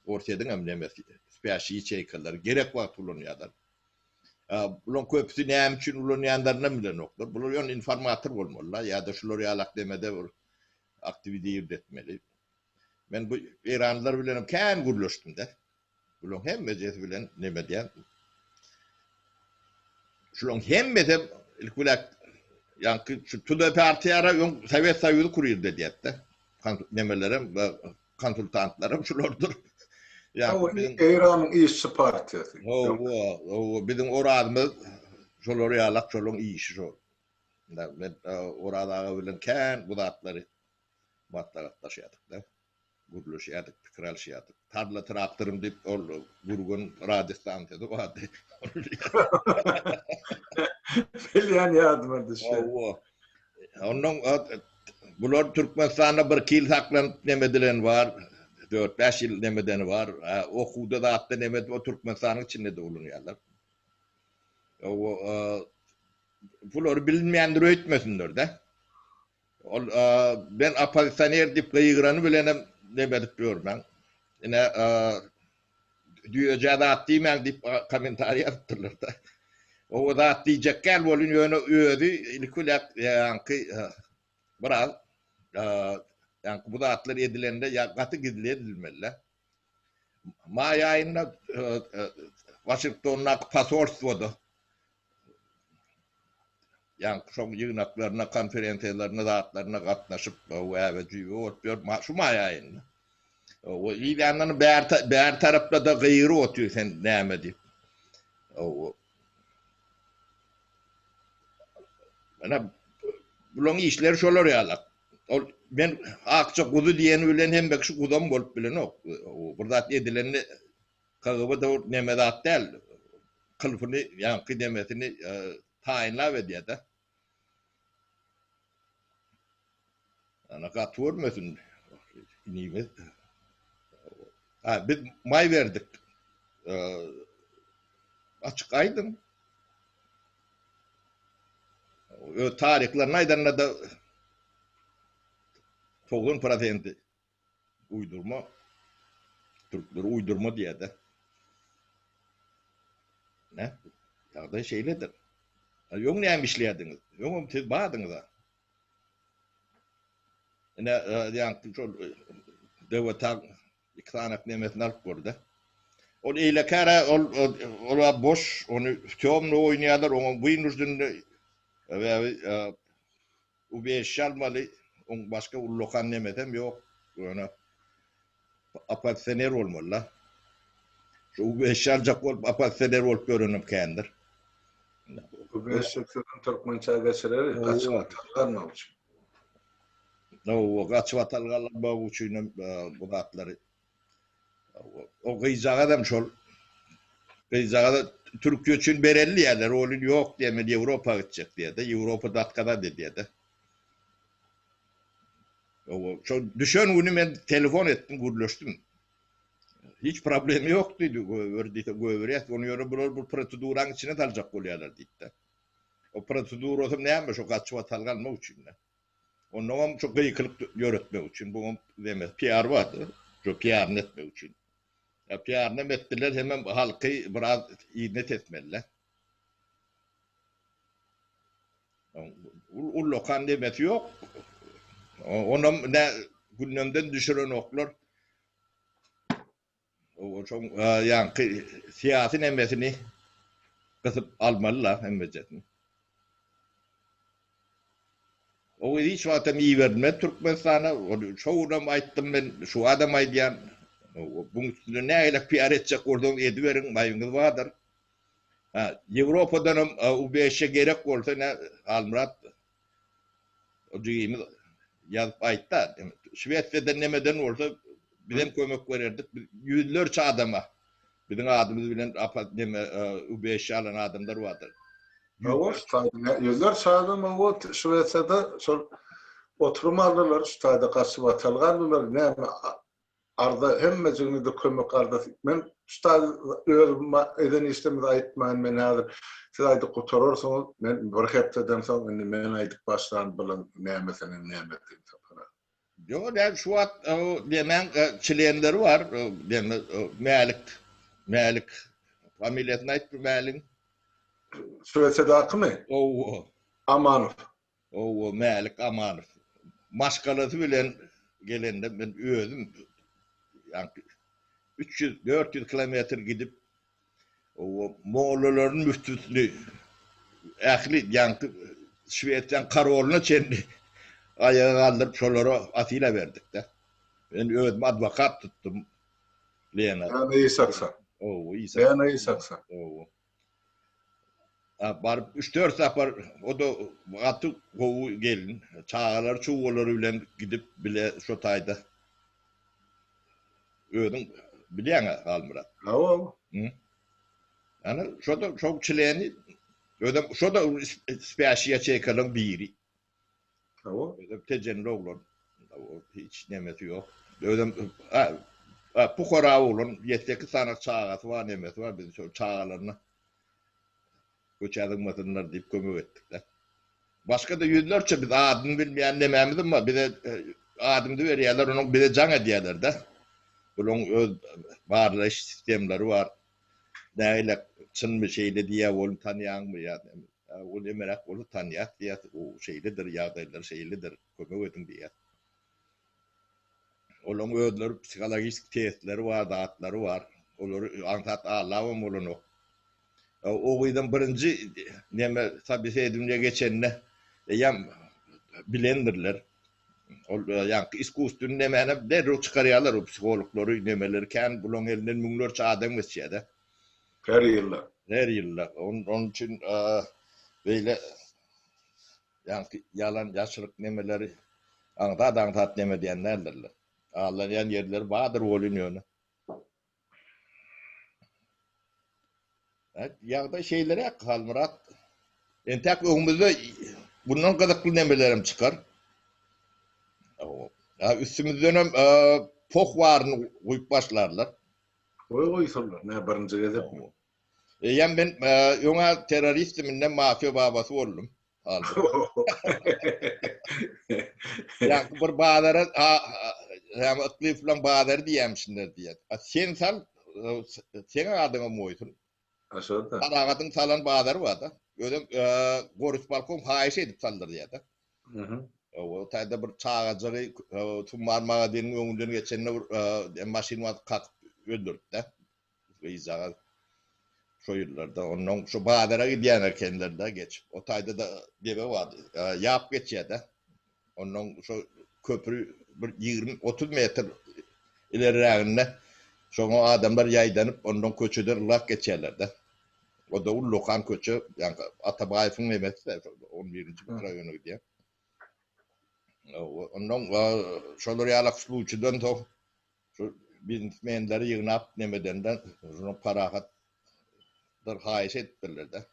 Orsýetiňem nemesi, spýaşiý ýaçeýkalary gerek wagt ulanýarlar. Bularyň köpüsi näme üçin ulanýanlarynam bilenoklar. Bular ýöne informator bolmalylar ýa-da şular ýalak nemede bir aktiwizird etmeli. Men bu eýranlylar bilenem kän gürleşdim-de. Bularyň hemmejesi bilen neme diýen. Şularyň hemmesem ilki bilen ýaňky şu Tude partiýara öň Sowet Soýuzy kurirdi diýýärdi. Nemelerem konsultantlaram şulardyr. Ýa Eýranyň işçi partiýasy. Hawa, hawa, biziň Orazymyz şolar ýalak, şolaryň işi şol. Men Oraz aga bilen kän bu zatlary maslahatlaşýardyk-da. Gürleşýärdik, pikir alyşýardyk. Tarla traktorym diýip, ol Gürgen radio stansiýasy bardy. Bilýän ýadyma düşýär. Hawa. Ondan bular Türkmenistanda bir iki ýyl saklanyp neme edilen bar, dört-bäş ýyl neme edeni bar. Okuwda zatda neme edip, o Türkmenistanyň içinde-de ulanýarlar. Hawa, bulary bilinmeýändir öýtmesinler-de. Ol ben oppozisioner diýip gygyrany bilenem neme edip ýörmäň. Ine düýejä zat diýmäň diýip kommentariý ýazypdyrlar-da. O zat diýjek däl bolun ýöne özi ilki bilen ýaňky biraz ýaňky bu zatlar edilende ýa gaty gizli edilmeli-de. Maý aýynda Waşingtondaky posolstwoda Ýaňky şoň ýygnaklaryna, konferensiýalaryna, zatlaryna gatnaşyp, wäbe-jüýbe bolup ýör. Şu maý aýynda. O ýandan bär bär tarapda-da gygyryp otyr sen näme diýip. O Mana bulaň işleri şolar ýalak. Ol men akja guzy diýeni bilen hemme kişi guzam bolup bilenok. Bir zat edilende KGB-de ol neme zat däl. Kylpyny, ýaňky nemesini taýynlap edýär-de. Ana gaty görmesin inimiz. Ha, biz maý berdik. Açyk aýdyň. Öz taryhlaryny aýdanda-da 90 prosenti Uýdurma. Türkler uýdurma diýýär-de. Ne? Ýagdaý şeýledir. Öň näme işleýärdiňiz? Öňem siz bardyňyz-a. Ine, ýaňky şol Döwetag iki sanak nemesini alyp gördi. Ol eýlekäre ol ol boş, ony temno oýnaýarlar, oňa wynujdenny sebäbi Ubeşşi almaly, oň başga ullakan nemesem ýok, ýöne oppozisioner bolmaly-da. Şu ubeşşi aljak bolup oppozisioner bolup ýörenem kändir. Ubeşşi sözüni türkmençä geçireli, gaçyp atalga almak üçin. Hawa, gaçyp atalga almak üçinem bu zatlary O gyzjagazam şol. Gyzjagaza Türkiýe üçin bereli diýýärler, ol ýok diýýär, men Ýewropa gitjek diýýär-de, Ýewropada otkazat edýär-de. Owa, şol düşen güni men telefon etdim, gürleşdim. Hiç problemi ýok diýdi, goýber diýse goýberýäs, ony ýöne bular bu proseduranyň içine saljak bolýarlar diýdi-de. O prosedurasy näme, şo gaçyp atalga almak üçin-de. Onnoňam şu gykylyk ýöretmek üçin, buňam neme PR bardy, şu PR-ny etmek üçin. Piarynam etdiler hemem halky biraz yzyna tesmeliler. Ullakan nemesi ýok. Onam nä gündemden düşürenoklar. Şoň ýaňky syýasy nemesini gysyp almaly-la hemmejesini. O gyz hiç wagtam iberilmez Türkmenistana. Ony şo günem aýtdym men, şu wagtam aýdýan. Buň üstünde nähili piar etjek bolsaňyz ediberiň, maýyňyz bardyr. Ha, Ýewropadanam UBŞ gerek bolsa ine Halmyrat o jigimiz ýazyp aýtda, Şwesiýadan nemeden bolsa bizem kömek bererdik. Biz ýüzlerçe adama biziň adymyz bilen apa neme UBŞ alan adamlar bardyr. Hawa, şu taýda ýüzlerçe adam hawa Şwesiýada şol oturum aldylar, şu taýda gaçyp atalga aldylar. Näme Arza hemmejigine-de kömek arzasy. Men şu taýda özüm eden işlerimizi aýtmaýyn, men häzir siz aýdyp gutararsyňyz, men bir hepdeden soň indi men aýdyp başlan bilen nämesini nämedigini Sapar aga. Ýok, näme şu wagt nemäň çlenleri bar, neme Mälik, Mälik familiýasyny aýt bir Mäligiň. Şwesiýadakymy? Hawa. Amanow. Hawa, Mälik Amanow. Maşgalasy bilen gelende men özüm ýaňky 300, 400 kilometr gidip, hawa, mollalaryň müftüsini, ähli ýaňky Şwesiýanyň korolyna çenli aýaga galdyryp, şolara asyla berdik-de. Men özüm adwokat tutdum Lena. Lena Isakson. Hawa, Isakson. Lena Isakson. Hawa. Baryp üç-dört sapar, o-da gaty gowy gelin, çagalary çuwalary bilen gidip bile şo taýda. Özüň bilýäň-ä, Halmyrat. Hawa. Ana, şo-da şo çleni, özem şo-da spýaşiý ýaçeýkalaryň biri. Hawa. Özem tejenli oglan. Hiç nemesi ýok. Özem pukara oglan, ýedi-sekiz sany çagasy bar, nemesi bar, biz şol çagalaryna köçä zyňmasynlar diýip kömek etdik-de. Başga-da ýüzlerçe biz adyny bilmeýän nemämizem bar. Bize adymyzy berýärler, onuň bize jaň edýärler-de. Bularyň öz barlaýyş sistemleri bar. Nägile çynmy şeýle diýýär, ony tanýaňmy ýa Ol emeräk bolsa tanýas diýýäs, o şeýledir, ýagdaýlar şeýledir, kömek ediň diýýäs. Olaryň özleri psihologiski testleri bar, zatlary bar. Olary aňsat aldabam bolanok. O gyzam birinji neme sobesedowaniýe geçende eýýäm bilendirler. Ol ýaňky iskusstweniý nemänem derrew çykarýarlar o psihologlary, nemeleri kän bularyň elinden müňlerçe adam geçýär-de. Her ýylda. Her ýylda. Onuň üçin beýle ýaňky ýalan ýaşryk nemeleri aňsat-aňsat neme edýän däldirler. Aldanýan ýerleri bardyr welin ýöne. Ýagdaý şeýleräk Halmyrat. Entäk öňümizde bundan gyzykly nemelerem çykar. Üstümizdenem poh baryny guýup başlarlar. Goý goýsunlar, nä birinji gezekmi? Eýýäm men öň-ä terroristdim, indem mafiýa babasy boldum. Ýaňky bir bazara näme Yklyýew bilen bazary diýýämişinler diýýär. A sen sal, seň adyňam goýsun. A şo-da. Paragatyň salan bazary bar-da. Özem gorisbalkom haýyş edip saldyrýar-da. O taýda bir çagajygy Sumbar magazynyň öňünden geçende bir maşyn basyp kakyp öldüripdi. Gyzjagaz şo ýyllarda. Onnoň şo bazara gidýän ekenler-de geçip. O taýda-da debe bardy. Ýap geçýär-de. Onnoň şo köpri bir 20-30 metr ilerräginde şoňa adamlar ýaýdanyp, onnoň köçeden ylgap geçýärler-de. O-da ullakan köçe, ýaňky Atabaýewiň nemesi-de, on birinji mikroraýona gidýär. Ondan şolar ýalak sluçydan soň şu biznesmenleri ýygnap nemedende şuny parahatdyr haýyş edipdirler-de.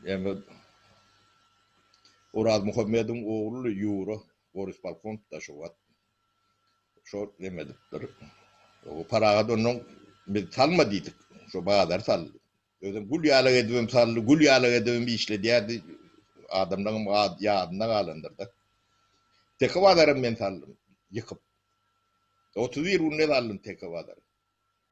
Ýa Orazmuhammedowyň ogly Ýura gorispolikomda şo wagt. Şo neme edipdir. O Parahat ondan biz salma diýdik. Şo bazary saldy. Özem gül ýalak edibem saldy, gül ýalak edibem işledýärdi. Adamlaryň ýadynda galandyr-da. Teke bazaram men saldym, ýykyp. 31 günde aldym Teke bazary.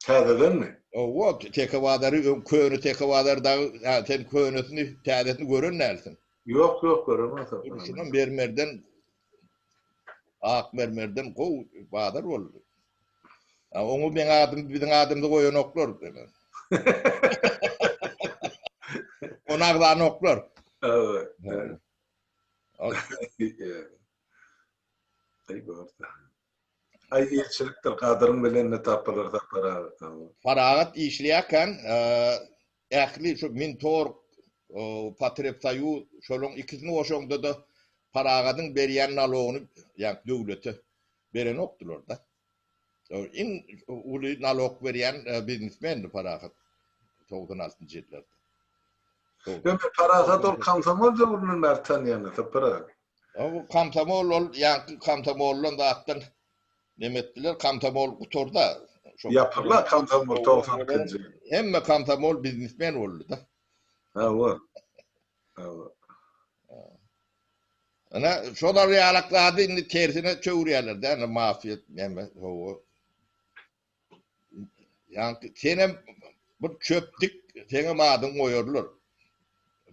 Täzedenmi? Hawa, Teke bazary öň köne Teke bazary dagy, hä, sen könesini, täzesini gören dälsiň. Ýok, ýok, göremok. Durşuna mermerden, ak mermerden gowy bazar boldy. A oňa meň adym, biziň adymyzy goýanoklar. Ony agzanoklar. Aý ilçilikdir, gadyryň bilende tapylar Sapar aga. Parahat işleýärkäň ähli şu Mintorg, Potrebsoýuz şolaryň ikisini goşaňda-da Paragadyň berýän nalogyny ýa döwlete berenokdylar-da. Iň uly nalog berýän biznesmendi Parahat 96-njy ýyllarda. Ýöne Parahat ol komsomol döwründen bäri tanýan Sapar aga. Bu komsomol ol ýaňky komsomoldan zatdan neme etdiler, komsomol gutarda. Ýapyldy komsomol 92-nji. Hemme komsomol biznesmen boldy-da. Hawa. Hawa. Ana şolar ýalak zady indi tersine çöwürýärler-dä, indi mafiýa näme, hawa. Ýaňky senem bir çöp dik, seňem adyňy goýarlar.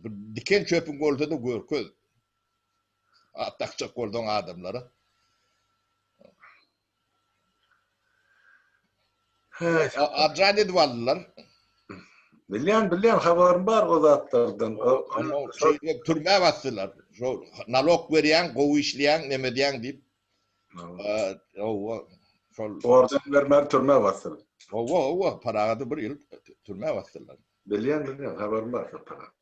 Bir diken çöpüň bolsa-da görkez. At dakjak bolsaň adamlara. Adjan edip aldylar. Bilýän, bilýän, habarym bar o zatlardan. Şeýle türmä basdylar. Şo nalog berýäň, gowy işleýäň, neme edýäň diýip. Hawa, şol. Orden bermän türmä basdylar. Hawa, hawa, Paragady bir ýyl türmä basdylar. Bilýän, bilýän, habarym bar şo Paragat.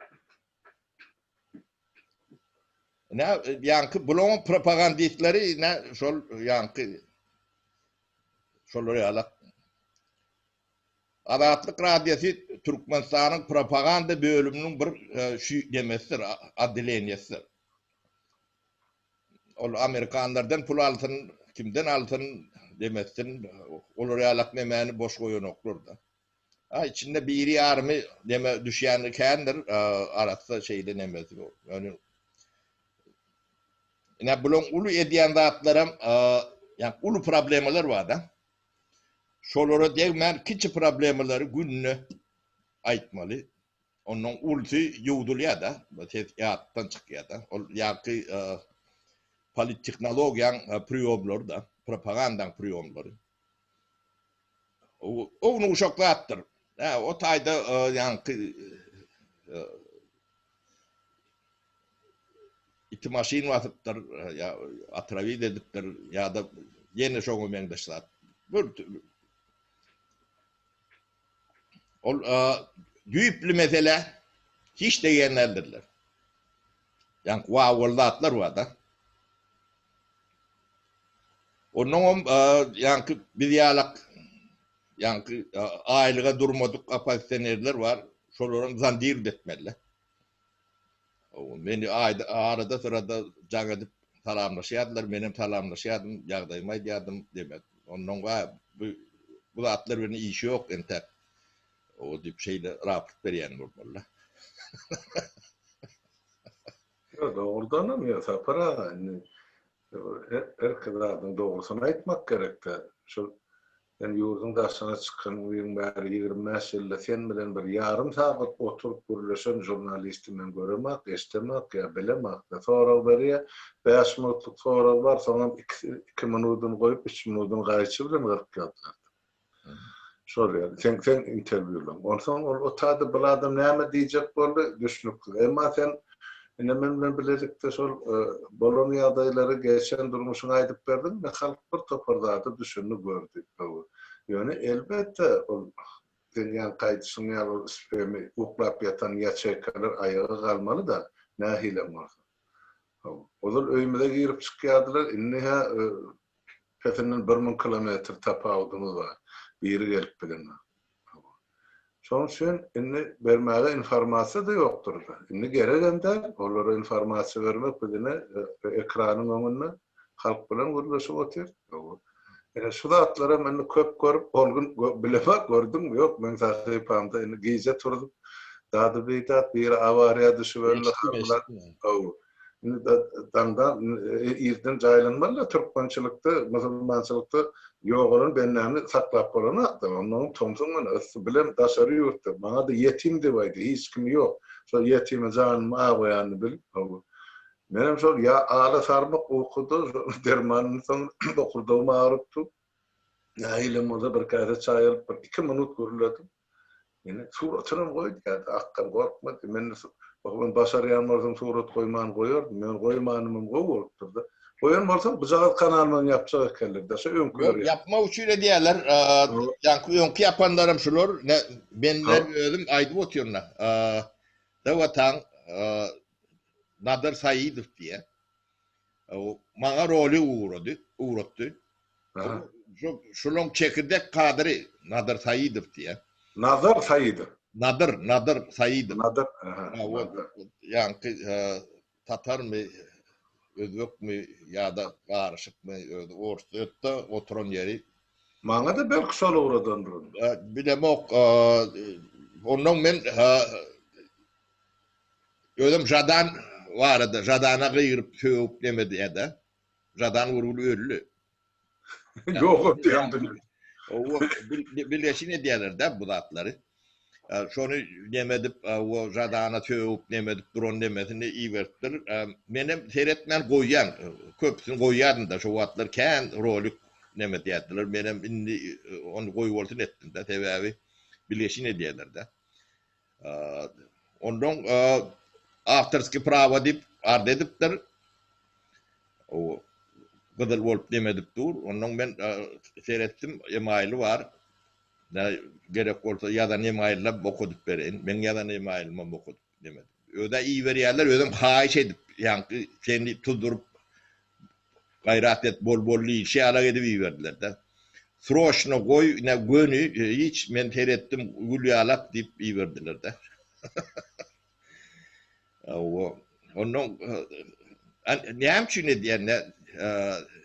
Ine, ýaňky bulaň propagandistleri ine şol ýaňky şolar ýalak. Azatlyk Radiosy Türkmenistanyň propaganda bölüminiň bir şu demesidir, otdeleniýesidir. Ol amerikanlardan pul alsyn, kimden alsyn demesin, olar ýalak nemäni boş goýanoklar-da. A içinde biri ýarymy neme düşýäni kändir, arassa şeýle nemesi ýok. Ýöne ine bulaň uly edýän zatlaram, ýa uly problemalar bar-da. Şolara degmän kiçi problemalary günde aýtmaly. Ondan ulusy ýuwdulýar-da, ses ýatdan çykýar-da. Ol ýaňky polittehnologiýaň priýomlary-da, propagandaň priýomlary. Ownuk-uşak zatdyr. Hä, o taýda ýaňky iti maşyn basypdyr, ýa otrawit edipdir, ýa-da ýene şoňa meňzeş zat. Bir Ol düýpli meselä hiç degýän däldirler. Ýaňky wawwaly zatlar bar-da. Onnoňam ýaňky biz ýalak ýaňky aýlyga durmadyk oppozisionerler bar, şolaram zondirowat etmeli. Meni aýda arada-syrada jaň edip salamlaşýardylar, menem salamlaşýardym, ýagdaýymy aýdýardym, demek, onnoň bu bu zatlar bilen işi ýok entäk o diýip şeýle raport berýän bolmaly-da. Ýok, dogrudanam ýok, Sapar aga, indi herki zadyň dogrusyny aýtmak gerek-dä. Şol sen ýurduň daşyna çykanyň bäri 25 ýylda sen bilen bir ýarym sagat oturyp gürleşen žurnalisti men göremak, eşdemak ýa bilemak-da. Sorag berýär, bäş minutlyk sorag bar, soňam iki minudyny goýup, üç minudyny gaýçy bilen gyryp ýazýar. Şol ýaly, seň seň interwýulaň. Onsoň ol otady bul adam näme diýjek boldy, düşnüksiz. Emma sen ine men bilen bilelikde şol bolan ýagdaýlary, geçen durmuşyňy aýdyp berdiň, ine halk bir topar zada düşündi, gördi. Ýöne elbetde ol seň ýaňky aýdyşyň ýaly ol spemi uklap ýatan ýaçeýkalar aýaga galmaly-da, nähilem bolsa. Ozal öýümize girip çykýardylar, indi-hä Pesinden 1000 kilometr tapawudymyz bar. Biri gelip bilenok. Şonuň üçin indi bermäge informasiýa-da ýokdur-da. Indi geregem däl. Olara informasiýa bermek biz ine ekranyň öňünde halk bilen gürleşip otyrys. Ine şu zatlaram indi köp görüp, ol gün bilemok gördüňmi, ýok, meň sahypamda indi gije turzup, dady-bidat biri awariýa düşüp öldi, hamyla. Indi daňdan irden jaýlanmaly-da türkmençilikde, musulmançylykda ýogalan bendäni saklap bolanok-da. Onnoň tomsuň güni yssy bilem daşary ýurtda. Maňa-da ýetim diýip aýdy, hiç kimi ýok. Şol ýetime janymy awaýanyny bilip, hawa. Menem şol ýa ala sarmyk ukuda şol dermandan soň bokurdagym agyryp dur. Nähilem bolsa bir käse çaý alyp bir iki minut gürledim. Ine, suratynam goý diýýärdi. Akgam gorkma diýdi. Men men başarýan bolsam surat goýman goýardym. Ýöne goýmanymam gowy bolupdyr-da. Goýan bolsam bujagaz kanalymam ýapjak ekenler. Daşa öňküler ýaly. Ýapmak üçin edýärler. Ýaňky öňki ýapanlaram şular. Men özüm aýdyp otyryn. Dawataň Nadyr Saidow diýýär. Maňa roly ugrady, ugratdy. Şu şulaň çekirdek kadry Nadyr Saidow diýýär. Nazar Saidow. Nadyr, Nadyr Saidow. Nadyr, aha. Ýaňky tatarmy, özbekmi ýa-da garyşykmy, özi orsýetde oturan ýeri. Maňa-da belki şol ugradandyr. Bilemok. Ondan men Özem Žadan barada, Žadana gygyryp sögüp neme diýýä-de. Žadan gurgul öldi. Ýok diýýän. Owa, bilgeşin edýärler-dä bu zatlary. Şony neme edip, o Žadana sögüp neme edip duran nemesini iberipdir. Menem seretmän goýýan, köpüsini goýýardym-da, şo wagtlar kän rolik neme edýärdiler. Menem indi ony goýbolsun etdim-de, sebäbi bilgeşin edýärler-dä. Ondan awtorskiý prawa diýip arz edipdir. O gyzyl bolup neme edip dur. Ondan men seretdim, emaýly bar. Gerek bolsa ýazan emaýlynam okadyp bereýin. Meň ýazan emaýlymam okadyp neme edip. Özä iberýärler, özem haýyş edip, ýaňky seni tuzduryp Gaýrat et bol bol diýilşi ýalak edip iberdiler-de. Sroçno goý ine göni hiç men seretdim gül ýalak diýip iberdiler-de. Hawa. Ondan näme üçin edýän ne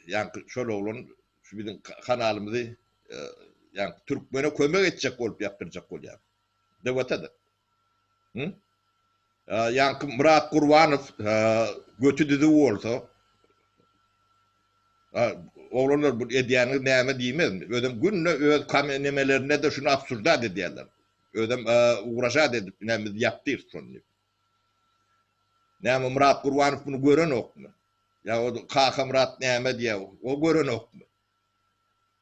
ýaňky şol oglan şu biziň kanalymyzy ýaňky türkmene kömek etjek bolup ýapdyrjak bolýar. Dewata-da. Hı? Ýaňky Myrat Gurbanow göti düzüw bolsa, oglanlar bu edýäniňiz näme diýmezmi? Özem günde öz nemelerinde-de şuny obsujdat edýärler. Özem ugražat edip, ine biz ýapdyrys şony diýip. Näme Myrat Gurbanow muny görenokmy? Ýa o Kakamyrat näme diýýär, o görenokmy?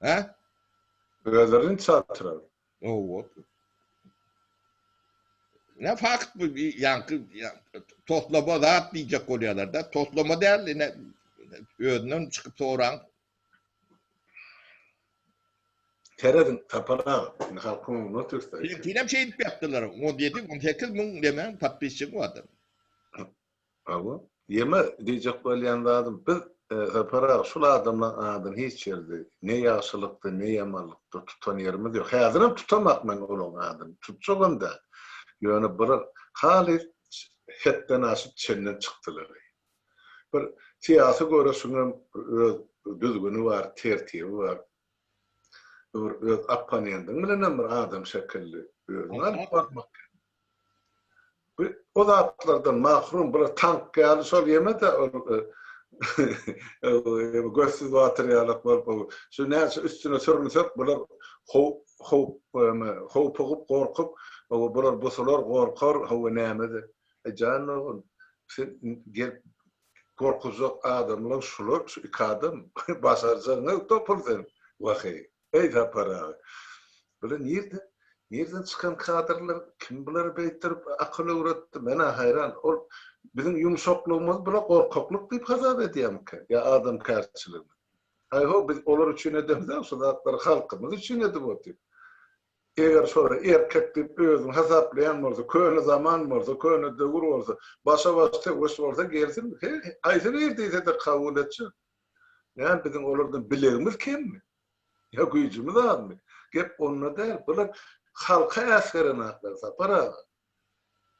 Hä? Özlerini çatyrar. Hawa. Ne fakt bu ýaňky toslama zat diýjek bolýarlar-da. Toslama däl, ine özünden çykyp soraň. Serediň, Sapar aga, indi halkyň öňünde otyrys-da. Seňkinem şeýdip ýapdylar. 17, 18 müň nemäň podpisçigiň bardyr. Hawa. Ýeme diýjek bolýan zadym, biz Sapar aga şul adamlaň adyny hiç ýerde ne ýagşylykda, ne ýamanlykda tutan ýerimiz ýok. Häzirem tutamak men olaň adyny, tutjagam däl. Ýöne bular halys hetden aşyp çenden çykdylar. Bir syýasy göreşiňem öz düzgüni bar, tertibi bar. Bir öz opponentiň bilenem bir adam şekilli özüňi alyp barmak gerek. Bu o zatlardan mahrum bir tank ýaly şol ýeme-de ol gözsüz batyr ýalak bolup şu näçe üstüne sürünsek bular howp howpugyp gorkup bular busular gorkar hawa nämede jan ogul sen gelip gorkuzjak adamlar şular şu iki adam başarjagyňa topul sen waheý. Eý Sapar aga. Bular nirden, nirden çykan kadrlar, kim bulary beýtdirip akyl öwretdi, men-ä haýran. Ol biziň ýumşaklygymyzy bular gorkaklyk diýip hasap edýärmikä ýa adamkärçiligimizi? Haý-ho, biz olar üçin edemzok şu zatlary, halkymyz üçin edip otyrys. Eger şolar erkek diýip özüni hasaplaýan bolsa, köne zaman bolsa, köne döwür bolsa, başa-baş söweş bolsa gelsin, haýsy biri diýse-de kabul etjek. Näme biziň olardan bilegimiz kemmi? Ýa güýjümiz azmy? Gep onda däl. Bular halka äsgerenaklar Sapar aga.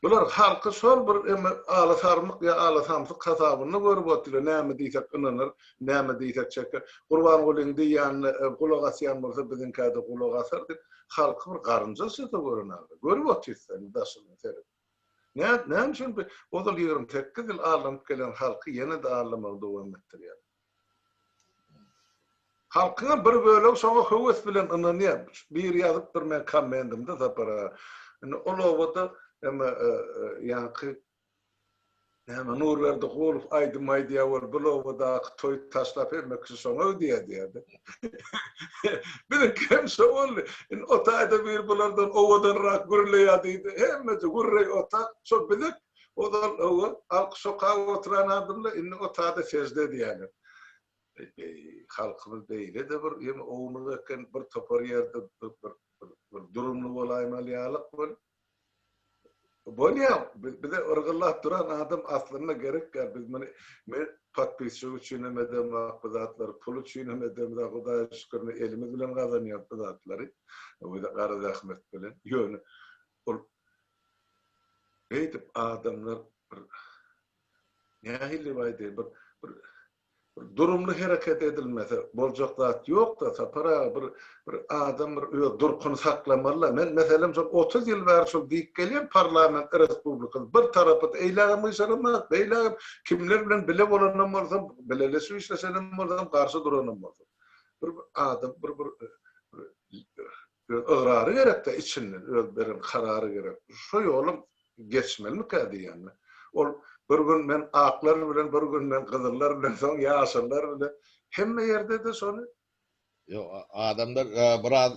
Bular halky şol bir eme ala sarmyk ýa ala samsyk hasabynda görüp otyrlar. Näme diýsek ynanar, näme diýsek çeker. Gurbangulyň diýýänine gulak asýan bolsa biziňkä-de gulak asar diýip, halky bir garynja çyzsa görenaklar. Görüp otyrys indi daşyndan seredip. Näme üçin bu ozal 28 ýyl aldanyp gelen halky ýene-de aldamagy dowam etdirýär? Halkyňam bir bölegi şoňa höwes bilen ynanýar. Biri ýazypdyr meň kommentimde Sapar aga. Indi ol obada eme ýaňky näme Nurberdi Gulow aýdym aýdýar bol bul obadaky toýy taşlap hemme kişi şoňa gidýär diýýärdi. Biziňki hem şo boldy. Indi o taýda biri bulardan owadanrak gürleýär diýdi. Hemmesi gürreý ota şo bizik ozal öwe alkyş okap oturan adamlar indi o taýda sežde edýärler. Halkymyz beýle-de bir hem ownuk eken, bir topar ýerde bir bir durumly bolaýmaly ýalyk bol. Bolýar, bize yrgyllap duran adam aslynda gerek däl. Biz muny men podpisçik üçin hem edemok bu zatlary, pul üçin hem edemzok, Hudaýa şükür elimiz bilen gazanýarys bu zatlary. Gara zähmet bilen. Ýöne ol beýdip adamlar bir nähili aýdaýyn bir bir Bir durumly hereket edilmese boljak zat ýok-da, Sapar aga, bir bir adam bir öz durkuny saklamaly-da. Men, meselem, şol 30 ýyl bäri şol diýip gelýän parlament respublikasy bir tarapy-da eýlägem gyşaramok, beýlägem kimler bilen bile bolanam bolsam, bileleşip işleşenem bolsam, garşy duranam bolsam. Bir adam bir bir öz ygrary gerek-de içinden, öz beren karary gerek. Şo ýoluň geçmelimikä diýýän men. Ol bir gün men aklar bilen, bir gün men gyzyllar bilen, soň ýaşyllar bilen. Hemme ýerde-de şony. Ýok, adamlar biraz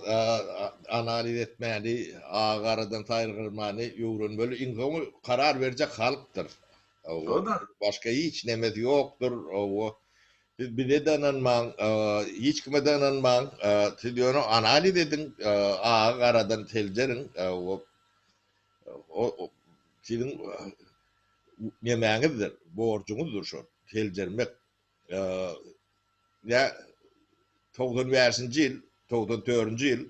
analiz etmäni, agy-garadan saýgarmany öwrenmeli. Iň soňy karar berjek halkdyr. Başga hiç nemesi ýokdur. Siz bize-de ynanmaň, hiç kime-de ynanmaň. Siz ýöne analiz ediň, agy-garadan seljeriň. O siziň nemäňizdir, borjuňyzdyr şol seljermek. Ýa 95-nji ýyl, 94-nji ýyl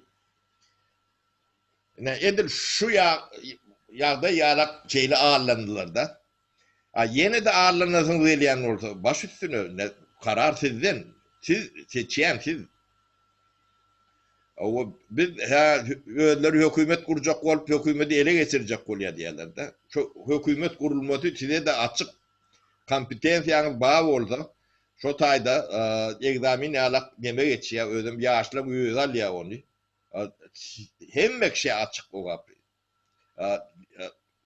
ine edil şu ýagdaý ýalak şeýle allandylar-da. A ýene-de allanasyňyz gelýän bolsa, baş üstüne, ine karar sizden. Siz seçýän siz. Hawa, biz hä özleri hökümet gurjak bolup, hökümeti ele geçirjek bolýar diýýärler-de. Şo hökümet gurulmasy size-de açyk. Kompetensiýaňyz bar bolsa, şo taýda egzamin ýalak neme geçýär, özem ýaşlaň özi alýar ony. Hemme kişä açyk o gapy.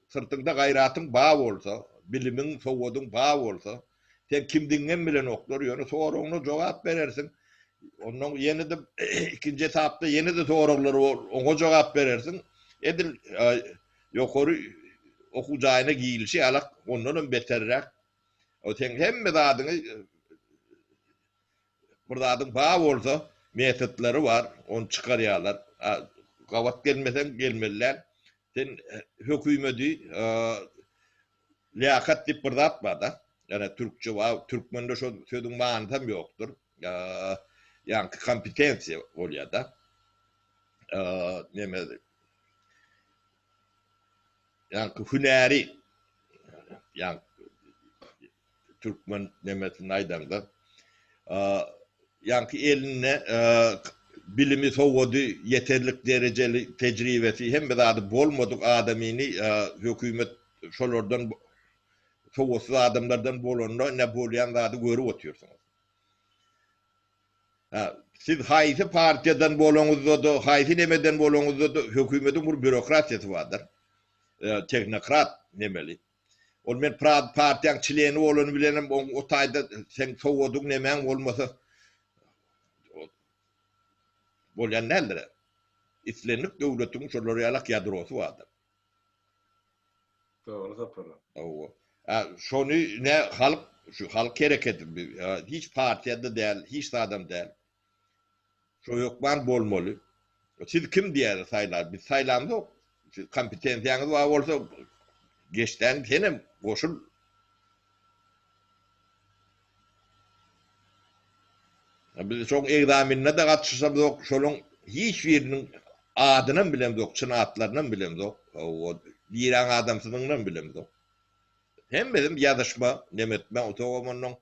Syrtyňda gaýratyň bar bolsa, bilimiň, sowadyň bar bolsa, sen kimdigiňem bilenoklar, ýöne soragyna jogap berersiň. Ondan ýene-de ikinji etapda ýene-de soraglar bor, oňa jogap berersiň. Edil ýokary okuw jaýyna girilişi ýalak, ondanam beterräk. O seň hemme zadyňy Bir zadyň bar bolsa, metodlary bar, ony çykarýarlar. Gabat gelmeseň gelmeli däl. Sen hökümedi liýakat diýip bir zat bar-da. Ýöne türkçe bar, türkmende şo sözüň manysam ýokdur. Ýaňky kompetensiýa bolýar-da. Neme ýaňky hünäri ýaňky türkmen nemesinde aýdaňda, ýaňky elinde bilimi, sowady, ýeterlik derejeli tejribesi, hemme zady bolmadyk adamyny hökümet şolardan sowatsyz adamlardan bolanda ine bolýan zady görüp otyrsyňyz. Siz haýsy partiýadan bolaňyzda-da, haýsy nemeden bolaňyzda-da hökümetiň bir býurokratiýasy bardyr. Tehnokrat nemeli. Ol men partiýaň çleni bolany bilenem oň o taýda seň sowadyň nemäň bolmasa bolýan däldir. Islendik döwletiň şolar ýalak ýadrosy bardyr. Dogry Sapar. Hawa. Şony ne halk şu halk hereketi hiç partiýada däl, hiç zadam däl. Şo hökman bolmaly. Siz kim diýýär saýlar? Biz saýlamzok. Siz kompetensiýaňyz bar bolsa geçdäň senem goşul. Biz şoň egzaminine-de gatnaşamzok, şolaň hiç biriniň adynam bilemzok, çyn atlarynam bilemzok, niräň adamsydygynam bilemzok. Hemmesem ýazyşma, nemetme, otaga onnoň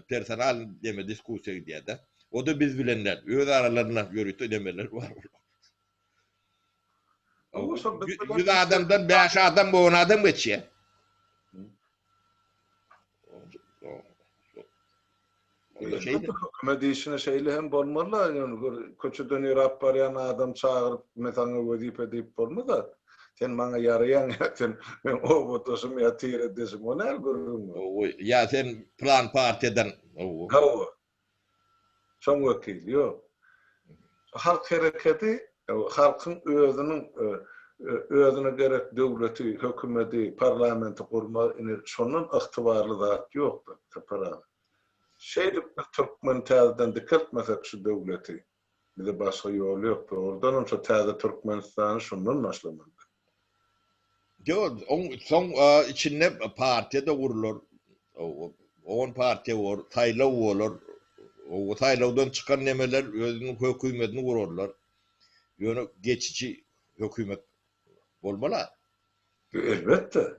personal neme diskussiýa gidýär-de. O-da biz bilen däl, öz aralarynda ýörite nemeler bar olaryň. 100 adamdan 5 adam, 10 adam geçýär. Hökümet işine şeýle hem bolmaly, ýöne bir köçeden ýöräp barýan adam çagyryp, men saňa wezipe diýip bolmaz-a. Sen maňa ýaraýaň ýa sen meň obadaşym ýa tiredeşim, o näl gürrüň bu? Ýa sen pylan partiýadan. Hawa. Şoň wekili ýok. Halk hereketi halkyň özüniň özüne gerek döwleti, hökümeti, parlamenti gurmagy ine şondan ygtybarly zat ýokdur Sapar aga. Şeýdip biz türkmeni täzeden dikeltmesek şu döwleti bize başga ýol ýok. Dogrudanam şo täze Türkmenistany şondan başlamaly. Ýok, oň soň içinde partiýa-da gurlar. On partiýa bor, saýlaw bolar. O saýlawdan çykan nemeler özüniň hökümetini gurarlar. Ýöne geçiji hökümet bolmaly-a. Elbetde.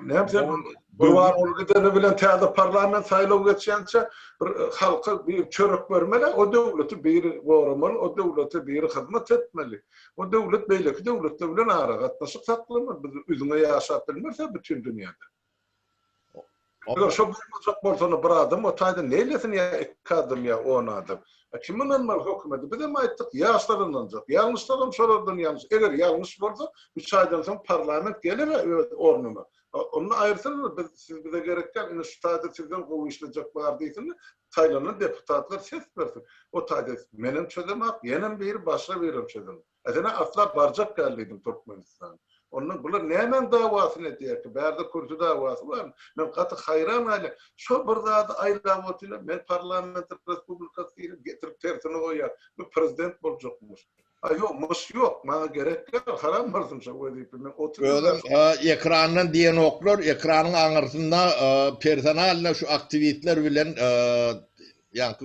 Näme sen Gurbanguly gideni bilen täze parlament saýlaw geçýänçä bir halka bir çörek bermeli, o döwleti biri goramaly, o döwlete biri hyzmat etmeli. O döwlet beýleki döwletler bilen aragatnaşyk saklamaly. Biz üzňe ýaşap bilmeris-ä bütin dünýäde. Eger şo bolmajak bolsa onda bir adam o taýda neýlesin ýa iki adam ýa on adam. A kim ynanmaly hökümete? Bizem aýtdyk, ýaşlar ynanjak. Ýalňyşsagam şolardan ýalňyş. Eger ýalňyş bolsa, üç aýdan soň parlament geler-ä öz ornuna. Onda aýyrsynlar, biz siz bize gerek däl, ine şu taýda sizden gowy işlejek bar diýsinler, saýlanan deputatlar ses bersin. O taýda menem çözemak, ýenem biri, başga birem çözemek. A sen-ä asla barjak däl diýdiň Türkmenistana. Ondan bular nämäň dawasyny edýärkä? Bärde kürsi dawasy barmy? Men gaty haýran galýan. Şo bir zady aýlap otyrlar. Men parlament respublikasy diýip getirip tersine goýýar. Bu prezident boljakmyş. A ýok, myş ýok. Maňa gerek däl. Haram bolsun şo wezipe. Men 30 ýyl Özem ekrandan diýenoklar, ekranyň aňyrsynda personalno şu aktiwistler bilen ýaňky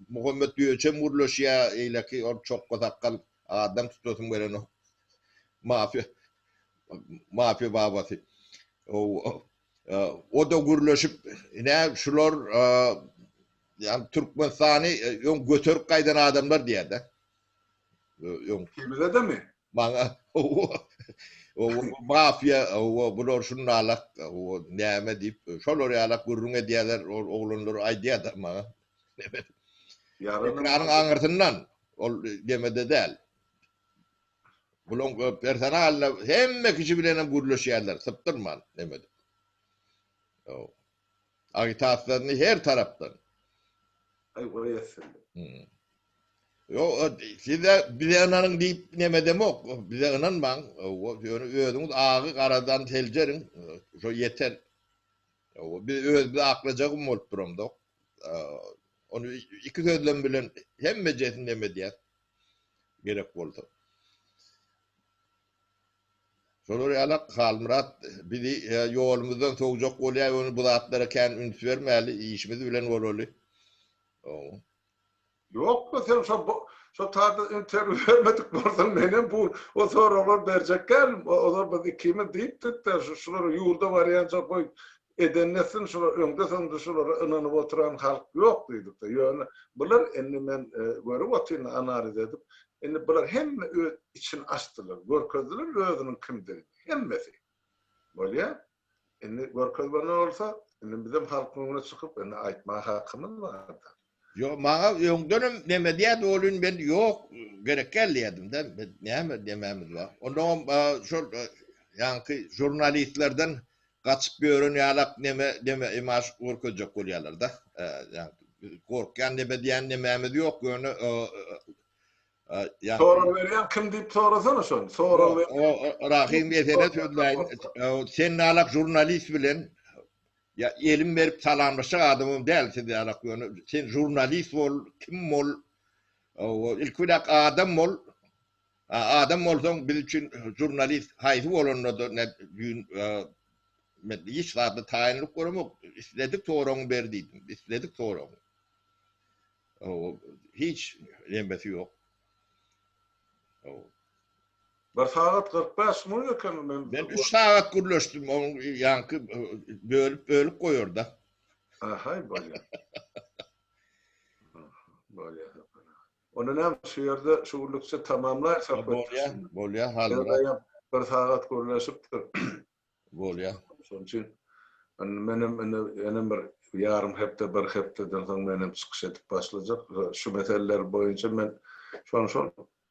Muhammet Düýeçem gürleşýär, eýleki ol çokga sakgal adam tutasym gelenok. Mafiýa mafiýa babasy. O-da gürleşip, ine şular ýa Türkmenistany öň göterip gaýdan adamlar diýýär-de. Öň. Ikimize-demi? Maňa o mafiýa o bular şundalak o näme diýip şolar ýalak gürrüň edýärler ol oglanlar aýdýar-da maňa. Ekranyň aňyrsyndan ol demede däl. Bulaň personalda hemme kişi bilen hem gürleşýärler sypdyrman neme edip. Agitasiýasyny her tarapdan. Aý goý etsin. Ýok, size bize ynanyň diýip neme edemok. Bize ynanmaň. Ýöne özüňiz agy garadan seljeriň. Şo ýeter. Biz özümizi aklajagym bolup duramzok. Ony iki sözlem bilen hemmejesini neme edýäs. Gerek bolsa. Şolar ýalak Halmyrat bizi ýolumyzdan sowjak bolýar, ýöne bu zatlara kän üns bermäli, işimiz bilen bolaly. Ýokmy sen şo şo taýda interwýu bermedik bolsaň menem bu o soraglary berjek däldim. Ozal biz ikimiz diýipdik-de şu şular ýurda barýança goý edenini etsin şular öňde-soňda şulara ynanyp oturan halk ýok diýdik-de. Ýöne bular indi men görüp otyryn analiz edip indi bular hemme öz içini açdylar, görkezdiler özüniň kimdigini hemmesi. Bolýa. Indi görkezmeli bolsa indi bizem halkyň öňüne çykyp indi aýtmaga hakymyz bar-da. Ýok, maňa öňdenem neme diýerdi welin men ýok, gerek däl diýerdim-de. Men näme nemämiz bar. Onnoňam şol ýaňky žurnalistlerden gaçyp ýören ýalak neme neme imaž görkezjek bolýarlar-da. Ýaňky gorkýan neme diýen nemämiz ýok, ýöne ýaňky Sorag berýän kim diýip sorasana şony. Sorag berýän. Rahym mesele sözläýin. Sen ýalak žurnalist bilen Ýa elim berip salamlaşjak adamam däl siz ýalak ýöne sen žurnalist bol kim bol ilki bilen adam bol adam bolsaň biz üçin žurnalist haýsy bolanda-da ne düýn men hiç zada taýynlyk göremok isledik soragyňy ber diýdim isledik soragyňy hiç nemesi ýok. Bir sagat 45 minut eken men. Men 3 sagat gürleşdim, onuň ýaňky bölüp bölüp goýarda. Ahaý bolýar. Bolýar. Onda näme şu ýerde şu günlükçe tamamlaýyk söhbetdeşligimizi. Bolýar, bolýar Halmyrat. Bir sagat gürleşipdir. Bolýar. Şonuň üçin indi menem indi ýene bir ýarym hepde, bir hepdeden soň menem çykyş edip başlajak. Şu meseleler boýunça men şony şol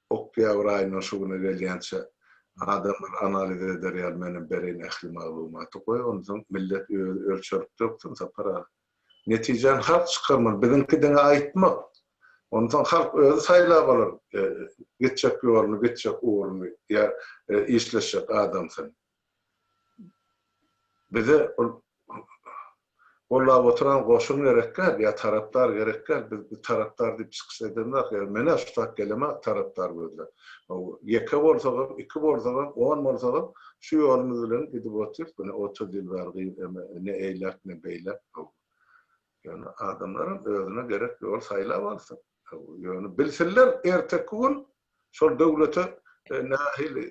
oktýabr aýyndan şu güne gelýänçä adamlar analiz eder ýaly menem bereýin ähli maglumaty. Goý onsoň millet özi ölçerip döksün Sapar aga. Netijäni halk çykarmaly. Biziňki diňe aýtmak. Onsoň halk özi saýlap alar gitjek ýoluny, gitjek ugruny ýa işleşjek adamsyny. Bize ol gollap oturan goşun gerek däl ýa tarapdar gerek däl. Biz tarapdar diýip çykyş edemzok. Ýa men-ä şu tak gelemok tarapdar gözläp. Ýeke bolsagam, iki bolsagam, on bolsagam şu ýolumyz bilen gidip otyrys. Ine 30 ýyl bäri ne eýläk, ne beýläk. Ýöne adamlaram özüne gerek ýoly saýlap alsyn. Ýöne bilsinler erteki gün şol döwlete nähili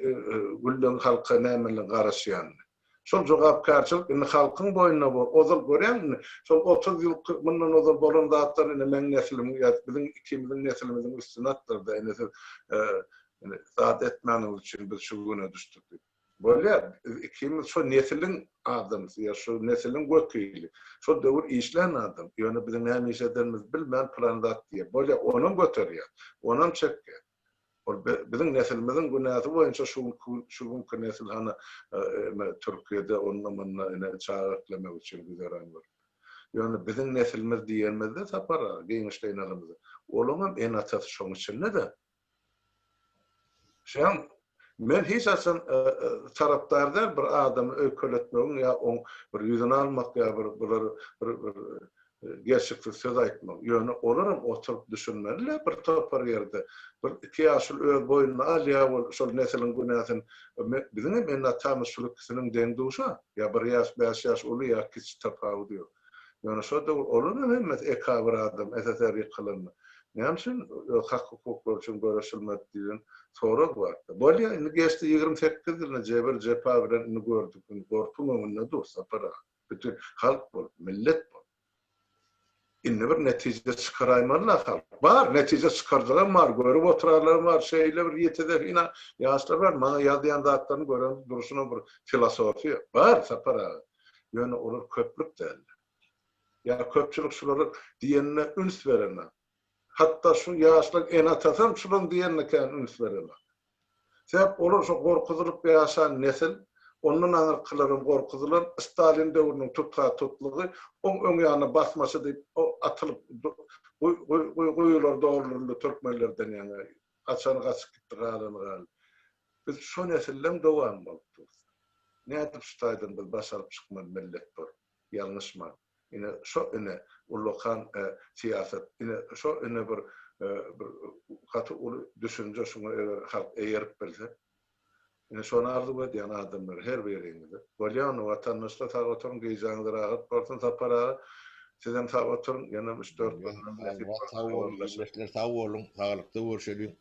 gülleň halka nämeler garaşýanyny. Şol jogapkärçilik indi halkyň boýnuna bor. Ozal görýäňmi indi şol 30 ýyl mundan ozal bolan zatlar indi meň neslimiň ýa biziň ikimiziň neslimiziň üstüne atdyrdy. Indi siz zat etmäniňiz üçin biz şu güne düşdük diýip. Bolýar, biz ikimiz şo nesiliň adamsy ýa şo nesiliň wekili. Şol döwür işlän adam. Ýöne biziň näme iş edenimizi bilmän pylan zat diýýär. Bolýar, onam göterýär. Onam çekýär. Ol biziň nesilimiziň günäsi boýunça şu günki şu günki nesil hany eme Türkiýede onda-munda ine çaga eklemek üçin güzeran görüp. Ýöne biziň nesilimiz diýenimizde Sapar aga, giňişleýin alamyzda, olaňam ene-atasy şoň içinde-de. Şeýan men hiç haçan tarapdar däl bir adamy öýkeletmegiň ýa oň bir ýüzüni almak ýa bir bular bir bir gelşiksiz söz aýtmak. Ýöne olaram oturyp düşünmeli-le bir topar ýerde. Bir iki ýaşuly öz boýnuna alýar ol şol nesiliň günäsini. Biziň hem ene-atamyz şul ikisiniň deň-duşa. Ýa bir ýaş, bäş ýaş uly ýa kiçi tapawudy ýok. Ýöne şo döwür olaram hemmesi ekabyr adam, SSR ýykylanda. Näme üçin öz hak-hukuklary üçin göreşilmedi diýen sorag bardy. Bolýa, indi geçdi 28 ýyl, indi jebir-jepa bilen indi gördük, indi gorkyň öňünde dur Sapar aga. Bütin halk bolup, millet bolup. Indi bir netije çykaraýmaly-la halk. Bar, netije çykarjagam bar, görüp oturanlaram bar, şeýle bir ýiti zehin ýaşlar bar, maňa ýazýan zatlaryny görende durşuna bir filosofiýa. Bar, Sapar aga. Ýöne olar köplük däldir. Ýa köpçülik şularyň diýenine üns berenok. Hatda şu ýaşlaryň ene-atasam şularyň diýenine kän üns berenok. Sebäp olar şo gorkuzylyp ýaşan nesil, ondan aňyrkylaram gorkuzylan, Stalin döwrüniň tutha-tutlugy, oň öň ýanyna basmaçy diýip atylyp guýular dolduryldy türkmenlerden ýaňa. Gaçany gaçyp gitdi, galany galdy. Biz şo nesilleň dowamy bolup durus. Nädip şu taýdan biz baş alyp çykmaly millet bolup? Ýalňyşman. Ine şo ine ullakan syýasat, ine şo ine bir bir gaty uly düşünje şuňa eger halk eýerip bilse. Ine şony arzuw edýän adamlar her biriňize. Bolýa onda watandaşlar sag oturyň gijäňiz rahat bolsun Sapar aga sizem sag oturyň ýenem üç dört günden nesip bolsa Sag boluň ildeşler sag boluň saglykda görşeliň.